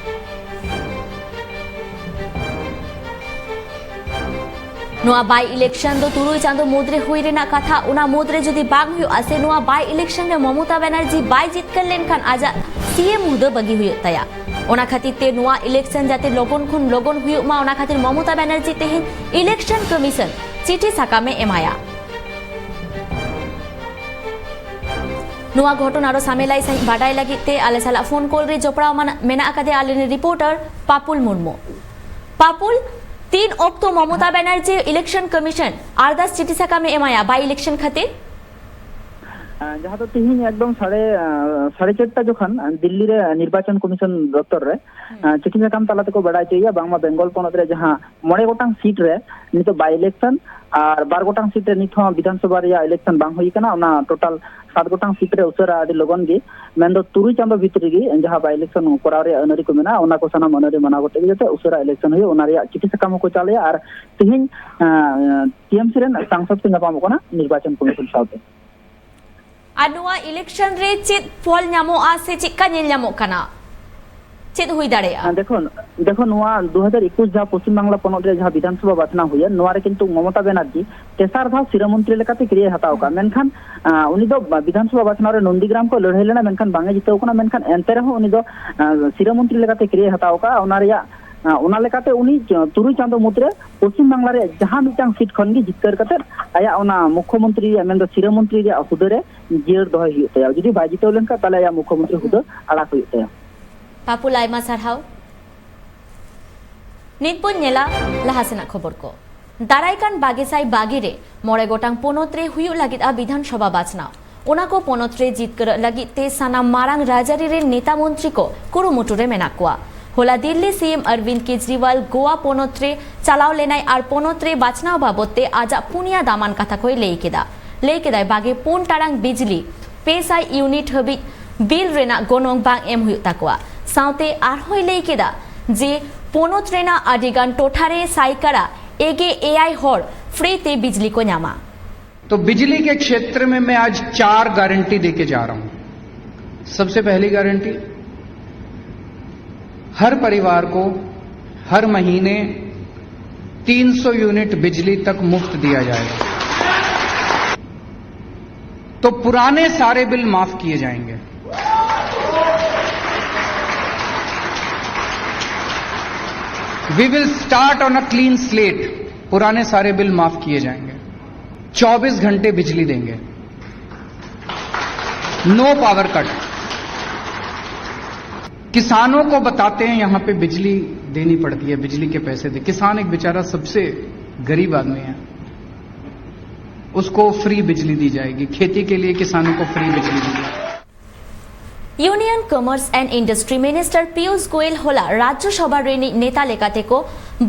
ᱱᱚᱣᱟ ᱵᱟᱭ ᱤᱞᱮᱠᱥᱚᱱ ᱫᱚ ᱛᱩᱨᱩᱭ ᱪᱟᱸᱫᱚ ᱢᱩᱫᱽᱨᱮ ᱦᱩᱭ ᱨᱮᱱᱟᱜ ᱠᱟᱛᱷᱟ, ᱚᱱᱟ ᱢᱩᱫᱽᱨᱮ ᱡᱩᱫᱤ ᱵᱟᱝ ᱦᱩᱭᱩᱜᱼᱟ ᱥᱮ ᱱᱚᱣᱟ ᱵᱟᱭ ᱤᱞᱮᱠᱥᱚᱱ ᱨᱮ ᱢᱚᱢᱚᱛᱟ ᱵᱟᱱᱟᱨᱡᱤ ᱵᱟᱭ ᱡᱤᱛᱠᱟᱹᱨ ᱞᱮᱱᱠᱷᱟᱱ ᱟᱡᱟᱜ ᱥᱤ ᱮᱢ ᱦᱩᱫᱟᱹ ᱵᱟᱹᱜᱤ ᱦᱩᱭᱩᱜ ᱛᱟᱭᱟ᱾ ᱚᱱᱟ ᱠᱷᱟᱹᱛᱤᱨ ᱛᱮ ᱱᱚᱣᱟ ᱤᱞᱮᱠᱥᱚᱱ ᱡᱟᱛᱮ ᱞᱚᱜᱚᱱ ᱠᱷᱚᱱ ᱞᱚᱜᱚᱱ ᱦᱩᱭᱩᱜ ᱢᱟ, ᱚᱱᱟ ᱠᱷᱟᱹᱛᱤᱨ ᱢᱚᱢᱚᱛᱟ ᱵᱟᱱᱟᱨᱡᱤ ᱛᱮᱦᱮᱧ ᱤᱞᱮᱠᱥᱚᱱ ᱠᱚᱢᱤᱥᱚᱱ ᱪᱤᱴᱷᱤ ᱥᱟᱠᱟᱢᱮ ᱮᱢᱟᱭᱟ᱾ ᱱᱚᱣᱟ ᱜᱷᱚᱴᱚᱱᱟ ᱟᱨᱚ ᱥᱟᱢᱮᱞᱟᱭ ᱥᱟᱺᱦᱤᱡ ᱵᱟᱰᱟᱭ ᱞᱟᱹᱜᱤᱫ ᱛᱮ ᱟᱞᱮ ᱥᱟᱞᱟᱜ ᱯᱷᱳᱱ ᱠᱚᱞ ᱨᱮ ᱡᱚᱯᱲᱟᱣ ᱢᱟᱱᱟ-, ᱢᱮᱱᱟᱜ ᱟᱠᱟᱫᱮᱭᱟ ᱟᱞᱮᱨᱮᱱ ᱨᱤᱯᱳᱨᱴᱟᱨ ᱯᱟᱯᱩᱞ ᱢᱩᱨᱢᱩ᱾ ᱯᱟᱯᱩᱞ, ᱛᱤᱱ ᱚᱠᱛᱚ ᱢᱚᱢᱚᱛᱟ ᱵᱟᱱᱟᱨᱡᱤ ᱤᱞᱮᱠᱥᱚᱱ ᱠᱚᱢᱤᱥᱚᱱ ᱟᱨᱫᱟᱥ ᱪᱤᱴᱷᱤ ᱥᱟᱠᱟᱢᱮ ᱮᱢᱟᱭᱟ ᱵᱟᱭ ᱤᱞᱮᱠᱥᱚᱱ ᱠᱷᱟᱹᱛᱤᱨ? ᱡᱟᱦᱟᱸ ᱫᱚ ᱛᱤᱦᱤᱧ ᱮᱠᱫᱚᱢ ᱥᱟᱲᱮ ᱥᱟᱲᱮ ᱪᱟᱨᱴᱟ ᱡᱚᱠᱷᱚᱱ ᱫᱤᱞᱞᱤ ᱨᱮ ᱱᱤᱨᱵᱟᱪᱚᱱ ᱠᱚᱢᱤᱥᱚᱱ ᱫᱚᱯᱛᱚᱨ ᱨᱮ ᱪᱤᱴᱷᱤ ᱥᱟᱠᱟᱢ ᱛᱟᱞᱟ ᱛᱮᱠᱚ ᱵᱟᱲᱟᱭ ᱦᱚᱪᱚᱭᱮᱭᱟ, ᱵᱟᱝᱢᱟ ᱵᱮᱝᱜᱚᱞ ᱯᱚᱱᱚᱛ ᱨᱮ ᱡᱟᱦᱟᱸ ᱢᱚᱬᱮ ᱜᱚᱴᱟᱝ ᱥᱤᱴ ᱨᱮ ᱱᱤᱛᱚᱜ ᱵᱟᱭ ᱤᱞᱮᱠᱥᱚᱱ ᱟᱨ ᱵᱟᱨ ᱜᱚᱴᱟᱝ ᱥᱤᱴ ᱨᱮ ᱱᱤᱛ ᱦᱚᱸ ᱵᱤᱫᱷᱟᱱ ᱥᱚᱵᱷᱟ ᱨᱮᱭᱟᱜ ᱤᱞᱮᱠᱥᱚᱱ ᱵᱟᱝ ᱦᱩᱭ ᱟᱠᱟᱱᱟ᱾ ᱚᱱᱟ ᱴᱳᱴᱟᱞ ᱥᱟᱛ ᱜᱚᱴᱟᱝ ᱥᱤᱴ ᱨᱮ ᱩᱥᱟᱹᱨᱟ ᱟᱹᱰᱤ ᱞᱚᱜᱚᱱ ᱜᱮ, ᱢᱮᱱᱫᱚ ᱛᱩᱨᱩᱭ ᱪᱟᱸᱫᱚ ᱵᱷᱤᱛᱨᱤ ᱨᱮᱜᱮ ᱡᱟᱦᱟᱸ ᱵᱟᱭ ᱤᱞᱮᱠᱥᱚᱱ ᱠᱚᱨᱟᱣ ᱨᱮᱭᱟᱜ ᱟᱹᱱᱟᱹᱨᱤ ᱠᱚ ᱢᱮᱱᱟᱜᱼᱟ, ᱚᱱᱟ ᱠᱚ ᱥᱟᱱᱟᱢ ᱟᱹᱱᱟᱹᱨᱤ ᱢᱟᱱᱟᱣ ᱠᱟᱛᱮ ᱜᱮ ᱡᱟᱛᱮ ᱩᱥᱟᱹᱨᱟ ᱤᱞᱮᱠᱥᱚᱱ ᱦᱩᱭᱩᱜ, ᱚᱱᱟ ᱨᱮᱭᱟᱜ ᱪᱤᱴᱷᱤ ᱥᱟᱠᱟᱢ ᱦᱚᱸᱠᱚ ᱪᱟᱞᱮᱭᱟ᱾ ᱟᱨ ᱛᱮᱦᱮᱧ ᱴᱤᱮᱢᱥᱤ ᱨᱮᱱ ᱥᱟᱝᱥᱚᱫ ᱠᱚ ᱧᱟᱯᱟᱢᱚᱜ ᱠᱟᱱᱟ ᱱᱤᱨᱵᱟᱪᱚᱱ ᱠᱚᱢᱤᱥᱚᱱ ᱥᱟᱶᱛᱮ᱾ ᱟᱨ ᱱᱚᱣᱟ ᱤᱞᱮᱠᱥᱚᱱ ᱨᱮ ᱪᱮᱫ ᱯᱷᱚᱞ ᱧᱟᱢᱚᱜᱼᱟ ᱥᱮ ᱪᱮᱫᱠᱟ ᱧᱮᱞ ᱧᱟᱢᱚᱜ ᱠᱟᱱᱟ, ᱪᱮᱫ ᱦᱩᱭ ᱫᱟᱲᱮᱭᱟᱜᱼᱟ? ᱫᱮᱠᱷᱚᱱ ᱫᱮᱠᱷᱚᱱ ᱱᱚᱣᱟ ᱫᱩ ᱦᱟᱡᱟᱨ ᱮᱠᱩᱥ ᱡᱟᱦᱟᱸ ᱯᱚᱥᱪᱤᱢ ᱵᱟᱝᱞᱟ ᱯᱚᱱᱚᱛ ᱨᱮ ᱡᱟᱦᱟᱸ ᱵᱤᱫᱷᱟᱱᱥᱚᱵᱷᱟ ᱵᱟᱪᱷᱱᱟᱣ ᱦᱩᱭᱮᱱ, ᱱᱚᱣᱟ ᱨᱮ ᱠᱤᱱᱛᱩ ᱢᱚᱢᱚᱛᱟ ᱵᱮᱱᱟᱨᱡᱤ ᱛᱮᱥᱟᱨ ᱫᱷᱟᱣ ᱥᱤᱨᱟᱹ ᱢᱚᱱᱛᱨᱤ ᱞᱮᱠᱟᱛᱮ ᱠᱤᱨᱤᱭᱟᱹ ᱦᱟᱛᱟᱣ ᱟᱠᱟᱫ᱾ ᱢᱮᱱᱠᱷᱟᱱ ᱟᱸ, ᱩᱱᱤ ᱫᱚ ᱵᱤᱫᱷᱟᱱᱥᱚᱵᱷᱟ ᱵᱟᱪᱷᱱᱟᱣ ᱨᱮ ᱱᱚᱱᱫᱤᱜᱨᱟᱢ ᱠᱷᱚᱱ ᱞᱟᱹᱲᱦᱟᱹᱭ ᱞᱮᱱᱟ, ᱢᱮᱱᱠᱷᱟᱱ ᱵᱟᱝ ᱮ ᱡᱤᱛᱟᱹᱣ ᱠᱟᱱᱟ᱾ ᱢᱮᱱᱠᱷᱟᱱ ᱮᱱᱛᱮ ᱨᱮᱦᱚᱸ ᱩᱱᱤ ᱫᱚ ᱟᱸ, ᱥᱤᱨᱟᱹ ᱢᱚᱱᱛᱨᱤ ᱞᱮᱠᱟᱛᱮ ᱠᱤᱨᱤᱭᱟᱹ ᱦᱟᱛᱟᱣ ᱟᱠᱟᱫᱼᱟ᱾ ᱚᱱᱟ ᱨᱮᱭᱟᱜ ᱟᱸ, ᱚᱱᱟ ᱞᱮᱠᱟᱛᱮ ᱩᱱᱤ ᱛᱩᱨᱩᱭ ᱪᱟᱸᱫᱚ ᱢᱩᱫᱽᱨᱮ ᱯᱚᱥᱪᱤᱢ ᱵᱟᱝᱞᱟ ᱨᱮᱭᱟᱜ ᱡᱟᱦᱟᱸ ᱢᱤᱫᱴᱟᱝ ᱥᱤᱴ ᱠᱷᱚᱱ ᱜᱮ ᱡᱤᱛᱠᱟᱹᱨ ᱠᱟᱛᱮ ᱟᱭᱟᱜ ᱚᱱᱟ ᱢᱩᱠᱷᱭᱚᱢᱚᱱᱛᱨᱤ ᱨᱮᱭᱟᱜ, ᱢᱮᱱᱫᱚ ᱥᱤᱨᱟᱹ ᱢᱚᱱᱛᱨᱤ ᱨᱮᱭᱟᱜ ᱦᱩᱫᱟᱹ ᱨᱮ ᱡᱤᱭᱟᱹᱲ ᱫᱚᱦᱚᱭ ᱦᱩᱭᱩᱜ ᱛᱟᱭᱟ᱾ ᱡᱩᱫᱤ ᱵᱟᱭ ᱡᱤᱛᱟᱹᱣ ᱞᱮᱱᱠᱷᱟᱱ, ᱛᱟᱦᱚᱞᱮ ᱟᱭᱟᱜ ᱢᱩᱠᱷᱭᱚᱢᱚᱱᱛᱨᱤ ᱦᱩᱫᱟᱹ ᱟᱲᱟᱜ ᱦᱩᱭᱩᱜ ᱛᱟᱭᱟ᱾ ᱯᱟᱯᱩᱞ, ᱟᱭᱢᱟ ᱥᱟᱨᱦᱟᱣ᱾ ᱱᱤᱛ ᱵᱚᱱ ᱧᱮᱞᱟ ᱞᱟᱦᱟ ᱥᱮᱱᱟᱜ ᱠᱷᱚᱵᱚᱨ ᱠᱚ᱾ ᱫᱟᱨᱟᱭ ᱠᱟᱱ ᱵᱟᱜᱮ ᱥᱟᱭ ᱵᱟᱜᱮ ᱨᱮ ᱢᱚᱬᱮ ᱜᱚᱴᱟᱝ ᱯᱚᱱᱚᱛ ᱨᱮ ᱦᱩᱭᱩᱜ ᱞᱟᱹᱜᱤᱫᱼᱟ ᱵᱤᱫᱷᱟᱱ ᱥᱚᱵᱷᱟ ᱵᱟᱪᱷᱱᱟᱣ᱾ ᱚᱱᱟ ᱠᱚ ᱯᱚᱱᱚᱛ ᱨᱮ ᱡᱤᱛᱠᱟᱹᱨᱚᱜ ᱞᱟᱹᱜᱤᱫ ᱛᱮ ᱥᱟᱱᱟᱢ ᱢᱟᱨᱟᱝ ᱨᱟᱡᱽᱟᱹᱨᱤ ᱨᱮᱱ ᱱᱮᱛᱟ ᱢᱚᱱᱛᱨᱤ ᱠᱚ ᱠᱩᱨᱩᱢᱩᱴᱩ ᱨᱮ ᱢᱮᱱᱟᱜ ᱠᱚᱣᱟ᱾ ᱦᱚᱞᱟ ᱫᱤᱞᱞᱤ ᱥᱤ ᱮᱢ ᱚᱨᱵᱤᱱᱫ ᱠᱮᱡᱨᱤᱣᱟᱞ ᱜᱳᱣᱟ ᱯᱚᱱᱚᱛ ᱨᱮ ᱪᱟᱞᱟᱣ ᱞᱮᱱᱟᱭ ᱟᱨ ᱯᱚᱱᱚᱛ ᱨᱮ ᱵᱟᱪᱷᱱᱟᱣ ᱵᱟᱵᱚᱫ ᱛᱮ ᱟᱡᱟᱜ ᱯᱩᱱᱭᱟ ᱫᱟᱢᱟᱱ ᱠᱟᱛᱷᱟ ᱠᱚᱭ ᱞᱟᱹᱭ ᱠᱮᱫᱟ᱾ ᱞᱟᱹᱭ ᱠᱮᱫᱟᱭ, ᱵᱟᱜᱮ ᱯᱩᱱ ᱴᱟᱲᱟᱝ ᱵᱤᱡᱽᱞᱤ ᱯᱮ ᱥᱟᱭ ᱤᱭᱩᱱᱤᱴ ᱦᱟᱹᱵᱤᱡ ᱵᱤᱞ ᱨᱮᱱᱟᱜ ᱜᱚᱱᱚᱝ ᱵᱟᱝ ᱮᱢ ᱦᱩᱭᱩᱜ ᱛᱟᱠᱚᱣᱟ᱾ ᱥᱟᱶᱛᱮ ᱟᱨᱦᱚᱸᱭ ᱞᱟᱹᱭ ᱠᱮᱫᱟ ᱡᱮ ᱯᱚᱱᱚᱛ ᱨᱮᱱᱟᱜ ᱟᱹᱰᱤᱜᱟᱱ ᱴᱚᱴᱷᱟ ᱨᱮ ᱥᱟᱭᱠᱟᱲᱟ ᱮᱜᱮ ᱮᱭᱟᱭ ᱦᱚᱲ ᱯᱷᱨᱤ ᱛᱮ ᱵᱤᱡᱽᱞᱤ ᱠᱚ ᱧᱟᱢᱟ᱾ तो बिजली के क्षेत्र में मैं आज चार गारंटी देके जा रहा हूं। सबसे पहली गारंटी, हर परिवार को हर महीने तीन सौ यूनिट बिजली तक मुफ्त दिया जाएगा। तो पुराने सारे बिल माफ किए जाएंगे। We will start on a clean slate। पुराने सारे बिल माफ किए जाएंगे। चौबीस घंटे बिजली देंगे। No power cut. किसानों को बताते हैं, यहां पे बिजली देनी पड़ती है, बिजली के पैसे दे। किसान एक बेचारा सबसे गरीब आदमी है। उसको फ्री बिजली दी जाएगी, खेती के लिए किसानों को फ्री बिजली दी जाएगी। Union Commerce and Industry Minister Piyush ᱜᱳᱭᱮᱞ ᱦᱚᱞᱟ ᱨᱟᱡᱽᱡᱚ ᱥᱚᱵᱷᱟ ᱨᱤᱱᱤᱡ ᱱᱮᱛᱟ ᱞᱮᱠᱟᱛᱮ ᱠᱚ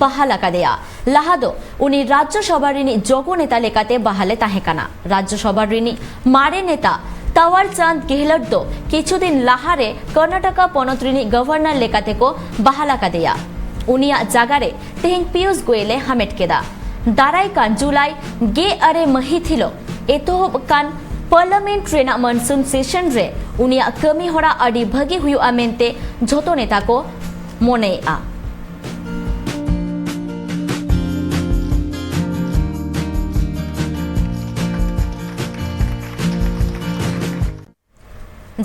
ᱵᱟᱦᱟᱞ ᱟᱠᱟᱫᱮᱭᱟ᱾ ᱞᱟᱦᱟ ᱫᱚ ᱩᱱᱤ ᱨᱟᱡᱽᱡᱚ ᱥᱚᱵᱷᱟ ᱨᱤᱱᱤᱡ ᱡᱚᱜᱚ ᱱᱮᱛᱟ ᱞᱮᱠᱟᱛᱮ ᱵᱟᱦᱟᱞ ᱮ ᱛᱟᱦᱮᱸ ᱠᱟᱱᱟ᱾ ᱨᱟᱡᱽᱡᱚ ᱥᱚᱵᱷᱟ ᱨᱤᱱᱤᱡ ᱢᱟᱨᱮ ᱱᱮᱛᱟ ᱛᱟᱣᱟᱨ ᱪᱟᱸᱫᱽ ᱜᱮᱦᱞᱚᱴ ᱫᱚ ᱠᱤᱪᱷᱩ ᱫᱤᱱ ᱞᱟᱦᱟ ᱨᱮ ᱠᱚᱨᱱᱟᱴᱚᱠᱟ ᱯᱚᱱᱚᱛ ᱨᱤᱱᱤᱡ ᱜᱚᱵᱷᱚᱨᱱᱚᱨ ᱞᱮᱠᱟᱛᱮ ᱠᱚ ᱵᱟᱦᱟᱞ ᱟᱠᱟᱫᱮᱭᱟ᱾ ᱩᱱᱤᱭᱟᱜ ᱡᱟᱜᱟ ᱨᱮ ᱛᱮᱦᱮᱧ ᱯᱤᱭᱩᱥ ᱜᱳᱭᱮᱞ ᱮ ᱦᱟᱢᱮᱴ ᱠᱮᱫᱟ᱾ ᱫᱟᱨᱟᱭ ᱠᱟᱱ ᱡᱩᱞᱟᱭ ᱜᱮᱞ ᱟᱨᱮ ᱢᱟᱹᱦᱤᱛ ᱦᱤᱞᱚᱜ ᱮᱛᱚᱦᱚᱵ ᱠᱟᱱ ᱯᱟᱨᱞᱟᱢᱮᱱᱴ ᱨᱮᱱᱟᱜ ᱢᱚᱱᱥᱩᱱ ᱥᱮᱥᱚᱱ ᱨᱮ ᱩᱱᱤᱭᱟᱜ ᱠᱟᱹᱢᱤ ᱦᱚᱨᱟ ᱟᱹᱰᱤ ᱵᱷᱟᱹᱜᱤ ᱦᱩᱭᱩᱜᱼᱟ ᱢᱮᱱᱛᱮ ᱡᱷᱚᱛᱚ ᱱᱮᱛᱟ ᱠᱚ ᱢᱚᱱᱮᱭᱮᱫᱼᱟ᱾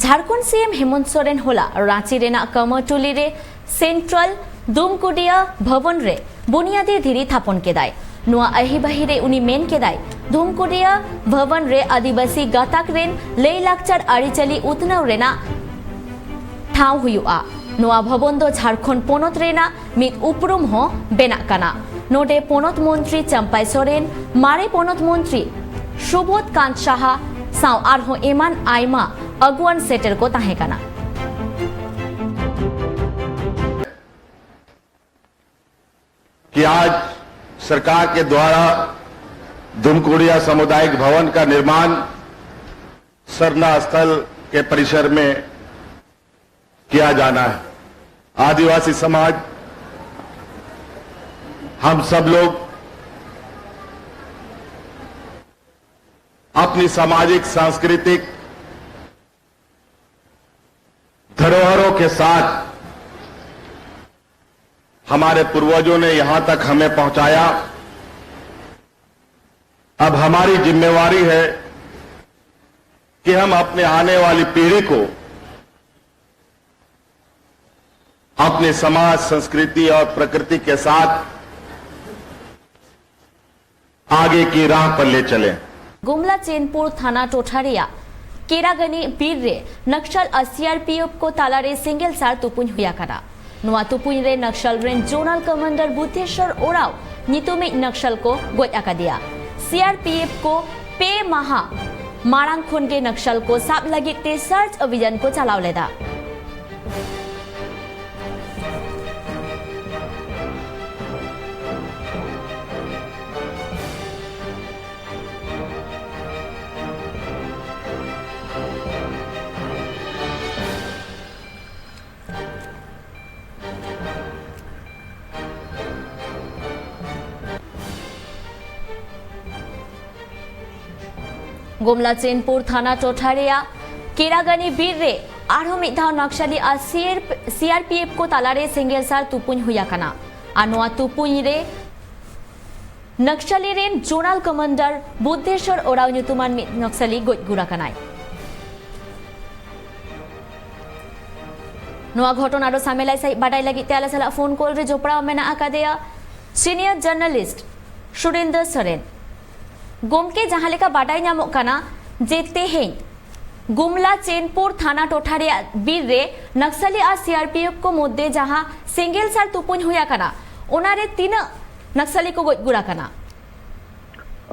ᱡᱷᱟᱲᱠᱷᱚᱸᱰ ᱥᱤ ᱮᱢ ᱦᱮᱢᱚᱱᱛ ᱥᱚᱨᱮᱱ ᱦᱚᱞᱟ ᱨᱟᱸᱪᱤ ᱨᱮᱱᱟᱜ ᱠᱟᱢᱟᱨᱴᱩᱞᱤ ᱨᱮ ᱥᱮᱱᱴᱨᱟᱞ ᱫᱷᱩᱢᱠᱩᱰᱤᱭᱟ ᱵᱷᱚᱵᱚᱱ ᱨᱮ ᱵᱩᱱᱤᱭᱟᱹᱫᱤ ᱫᱷᱤᱨᱤ ᱛᱷᱟᱯᱚᱱ ᱠᱮᱫᱟᱭ᱾ ᱱᱚᱣᱟ ᱟᱹᱦᱤᱵᱟᱹᱦᱤ ᱨᱮ ᱩᱱᱤ ᱢᱮᱱ ᱠᱮᱫᱟᱭ, ᱫᱷᱩᱢᱠᱩᱰᱤᱭᱟ ᱵᱷᱚᱵᱚᱱ ᱨᱮ ᱟᱹᱫᱤᱵᱟᱹᱥᱤ ᱜᱟᱛᱟᱠ ᱨᱮᱱ ᱞᱟᱹᱭ ᱞᱟᱠᱪᱟᱨ ᱟᱹᱨᱤᱪᱟᱹᱞᱤ ᱩᱛᱱᱟᱹᱣ ᱨᱮᱱᱟᱜ ᱴᱷᱟᱶ ᱦᱩᱭᱩᱜᱼᱟ᱾ ᱱᱚᱣᱟ ᱵᱷᱚᱵᱚᱱ ᱫᱚ ᱡᱷᱟᱲᱠᱷᱚᱸᱰ ᱯᱚᱱᱚᱛ ᱨᱮᱱᱟᱜ ᱢᱤᱫ ᱩᱯᱨᱩᱢ ᱦᱚᱸ ᱵᱮᱱᱟᱜ ᱠᱟᱱᱟ᱾ ᱱᱚᱰᱮ ᱯᱚᱱᱚᱛ ᱢᱚᱱᱛᱨᱤ ᱪᱟᱢᱯᱟᱭ ᱥᱚᱨᱮᱱ, ᱢᱟᱨᱮ ᱯᱚᱱᱚᱛ ᱢᱚᱱᱛᱨᱤ ᱥᱩᱵᱳᱫᱷ ᱠᱟᱱᱛ ᱥᱟᱦᱟ ᱥᱟᱶ ᱟᱨᱦᱚᱸ ᱮᱢᱟᱱ ᱟᱭᱢᱟ ᱟᱹᱜᱩᱣᱟᱹᱱ ᱥᱮᱴᱮᱨ ᱠᱚ ᱛᱟᱦᱮᱸ ᱠᱟᱱᱟ᱾ कि आज सरकार के द्वारा धुमकुड़िया सामुदायिक भवन का निर्माण सरना स्थल के परिसर में किया जाना है। आदिवासी समाज, हम सब लोग अपनी सामाजिक सांस्कृतिक धरोहरों के साथ हमारे पूर्वजों ने यहां तक हमें पहुंचाया। अब हमारी जिम्मेवारी है कि हम अपने आने वाली पीढ़ी को अपने समाज, संस्कृति और प्रकृति के साथ आगे की राह पर ले चलें। ᱜᱩᱢᱞᱟ ᱪᱮᱱᱯᱩᱨ ᱛᱷᱟᱱᱟ ᱴᱚᱴᱷᱟ ᱨᱮᱭᱟᱜ ᱠᱮᱨᱟᱜᱟᱱᱤ ᱵᱤᱨ ᱨᱮ ᱱᱟᱠᱥᱟᱞ ᱟᱨ ᱥᱤ ᱟᱨ ᱯᱤ ᱮᱯᱷ ᱠᱚ ᱛᱟᱞᱟᱨᱮ ᱥᱮᱸᱜᱮᱞ ᱥᱟᱨ ᱛᱩᱯᱩᱧ ᱦᱩᱭ ᱟᱠᱟᱱᱟ᱾ ᱱᱚᱣᱟ ᱛᱩᱯᱩᱧ ᱨᱮ ᱱᱟᱠᱥᱟᱞ ᱨᱮᱱ ᱡᱳᱱᱟᱞ ᱠᱚᱢᱟᱱᱰᱟᱨ ᱵᱩᱫᱽᱫᱷᱮᱥᱣᱚᱨ ᱳᱨᱟᱣ ᱧᱩᱛᱩᱢᱤᱡ ᱱᱟᱠᱥᱟᱞ ᱠᱚ ᱜᱚᱡ ᱟᱠᱟᱫᱮᱭᱟ᱾ ᱥᱤ ᱟᱨ ᱯᱤ ᱮᱯᱷ ᱠᱚ ᱯᱮ ᱢᱟᱦᱟ ᱢᱟᱲᱟᱝ ᱠᱷᱚᱱ ᱜᱮ ᱱᱟᱠᱥᱟᱞ ᱠᱚ ᱥᱟᱵ ᱞᱟᱹᱜᱤᱫ ᱛᱮ ᱥᱟᱨᱪ ᱚᱵᱷᱤᱡᱟᱱ ᱠᱚ ᱪᱟᱞᱟᱣ ᱞᱮᱫᱟ᱾ ᱜᱚᱢᱞᱟ ᱪᱮᱱᱯᱩᱨ ᱛᱷᱟᱱᱟ ᱴᱚᱴᱷᱟ ᱨᱮᱭᱟᱜ ᱠᱮᱨᱟᱜᱟᱱᱤ ᱵᱤᱨ ᱨᱮ ᱟᱨᱦᱚᱸ ᱢᱤᱫ ᱫᱷᱟᱣ ᱱᱟᱠᱥᱟᱞᱤ ᱟᱨ ᱥᱤ ᱟᱨ ᱯᱤ ᱮᱯᱷ ᱠᱚ ᱛᱟᱞᱟᱨᱮ ᱥᱮᱸᱜᱮᱞ ᱥᱟᱨ ᱛᱩᱯᱩᱧ ᱦᱩᱭ ᱟᱠᱟᱱᱟ᱾ ᱟᱨ ᱱᱚᱣᱟ ᱛᱩᱯᱩᱧ ᱨᱮ ᱱᱟᱠᱥᱟᱞᱤ ᱨᱮᱱ ᱡᱳᱱᱟᱞ ᱠᱚᱢᱟᱱᱰᱟᱨ ᱵᱩᱫᱽᱫᱷᱮᱥᱣᱚᱨ ᱳᱨᱟᱣ ᱧᱩᱛᱩᱢᱟᱱ ᱢᱤᱫ ᱱᱟᱠᱥᱟᱞᱤ ᱜᱚᱡ ᱜᱩᱨ ᱟᱠᱟᱱᱟᱭ᱾ ᱱᱚᱣᱟ ᱜᱷᱚᱴᱚᱱᱟ ᱫᱚ ᱥᱟᱢᱮᱞᱟᱭ ᱥᱟᱹᱦᱤᱡ ᱵᱟᱰᱟᱭ ᱞᱟᱹᱜᱤᱫ ᱛᱮ ᱟᱞᱮ ᱥᱟᱞᱟᱜ ᱯᱷᱳᱱ ᱠᱚᱞ ᱨᱮ ᱡᱚᱯᱲᱟᱣ ᱢᱮᱱᱟᱜ ᱟᱠᱟᱫᱮᱭᱟ ᱥᱤᱱᱤᱭᱚᱨ ᱡᱟᱨᱱᱟᱞᱤᱥᱴ ᱥᱩᱨᱮᱱᱫᱨᱚ ᱥᱚᱨᱮᱱ᱾ ᱜᱚᱢᱠᱮ, ᱡᱟᱦᱟᱸ ᱞᱮᱠᱟ ᱵᱟᱰᱟᱭ ᱧᱟᱢᱚᱜ ᱠᱟᱱᱟ ᱡᱮ ᱛᱮᱦᱮᱧ ᱜᱩᱢᱞᱟ ᱪᱮᱱᱯᱩᱨ ᱛᱷᱟᱱᱟ ᱴᱚᱴᱷᱟ ᱨᱮᱭᱟᱜ ᱵᱤᱨ ᱨᱮ ᱱᱟᱠᱥᱟᱞᱤ ᱟᱨ ᱥᱤ ᱟᱨ ᱯᱤ ᱮᱯᱷ ᱠᱚ ᱢᱚᱫᱽᱫᱷᱮ ᱡᱟᱦᱟᱸ ᱥᱮᱸᱜᱮᱞ ᱥᱟᱨ ᱛᱩᱯᱩᱧ ᱦᱩᱭ ᱟᱠᱟᱱᱟ, ᱚᱱᱟᱨᱮ ᱛᱤᱱᱟᱹᱜ ᱱᱟᱠᱥᱟᱞᱤ ᱠᱚ ᱜᱚᱡ ᱜᱩᱨ ᱟᱠᱟᱱᱟ?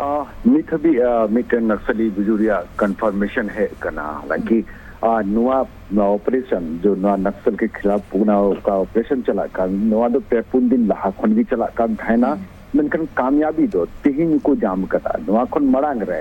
ᱟᱦ, ᱱᱤᱛ ᱦᱟᱹᱵᱤᱡ, ᱟᱦ, ᱢᱤᱫᱴᱮᱱ ᱱᱟᱠᱥᱟᱞᱤ ᱜᱩᱡᱩᱜ ᱨᱮᱭᱟᱜ ᱠᱚᱱᱯᱷᱟᱨᱢᱮᱥᱚᱱ ᱦᱮᱡ ᱟᱠᱟᱱᱟ᱾ ᱦᱟᱞᱟᱝᱠᱤ, ᱟᱦ, ᱱᱚᱣᱟ, ᱱᱚᱣᱟ ᱚᱯᱟᱨᱮᱥᱚᱱ, ᱡᱮ ᱱᱚᱣᱟ ᱱᱟᱠᱥᱟᱞ ᱠᱮ ᱠᱷᱤᱞᱟᱯ ᱚᱱᱟ ᱚᱠᱟ ᱚᱯᱟᱨᱮᱥᱚᱱ ᱪᱟᱞᱟᱜ ᱠᱟᱱ, ᱱᱚᱣᱟ ᱫᱚ ᱯᱮ ᱯᱩᱱ ᱫᱤᱱ ᱞᱟᱦᱟ ᱠᱷᱚᱱ ᱜᱮ ᱪᱟᱞᱟᱜ ᱠᱟᱱ ᱛᱟᱦᱮᱱᱟ᱾ ᱢᱮᱱᱠᱷᱟᱱ ᱠᱟᱢᱭᱟᱵᱤ ᱫᱚ ᱛᱮᱦᱮᱧ ᱠᱚ ᱧᱟᱢ ᱠᱟᱫᱟ᱾ ᱱᱚᱣᱟ ᱠᱷᱚᱱ ᱢᱟᱲᱟᱝ ᱨᱮ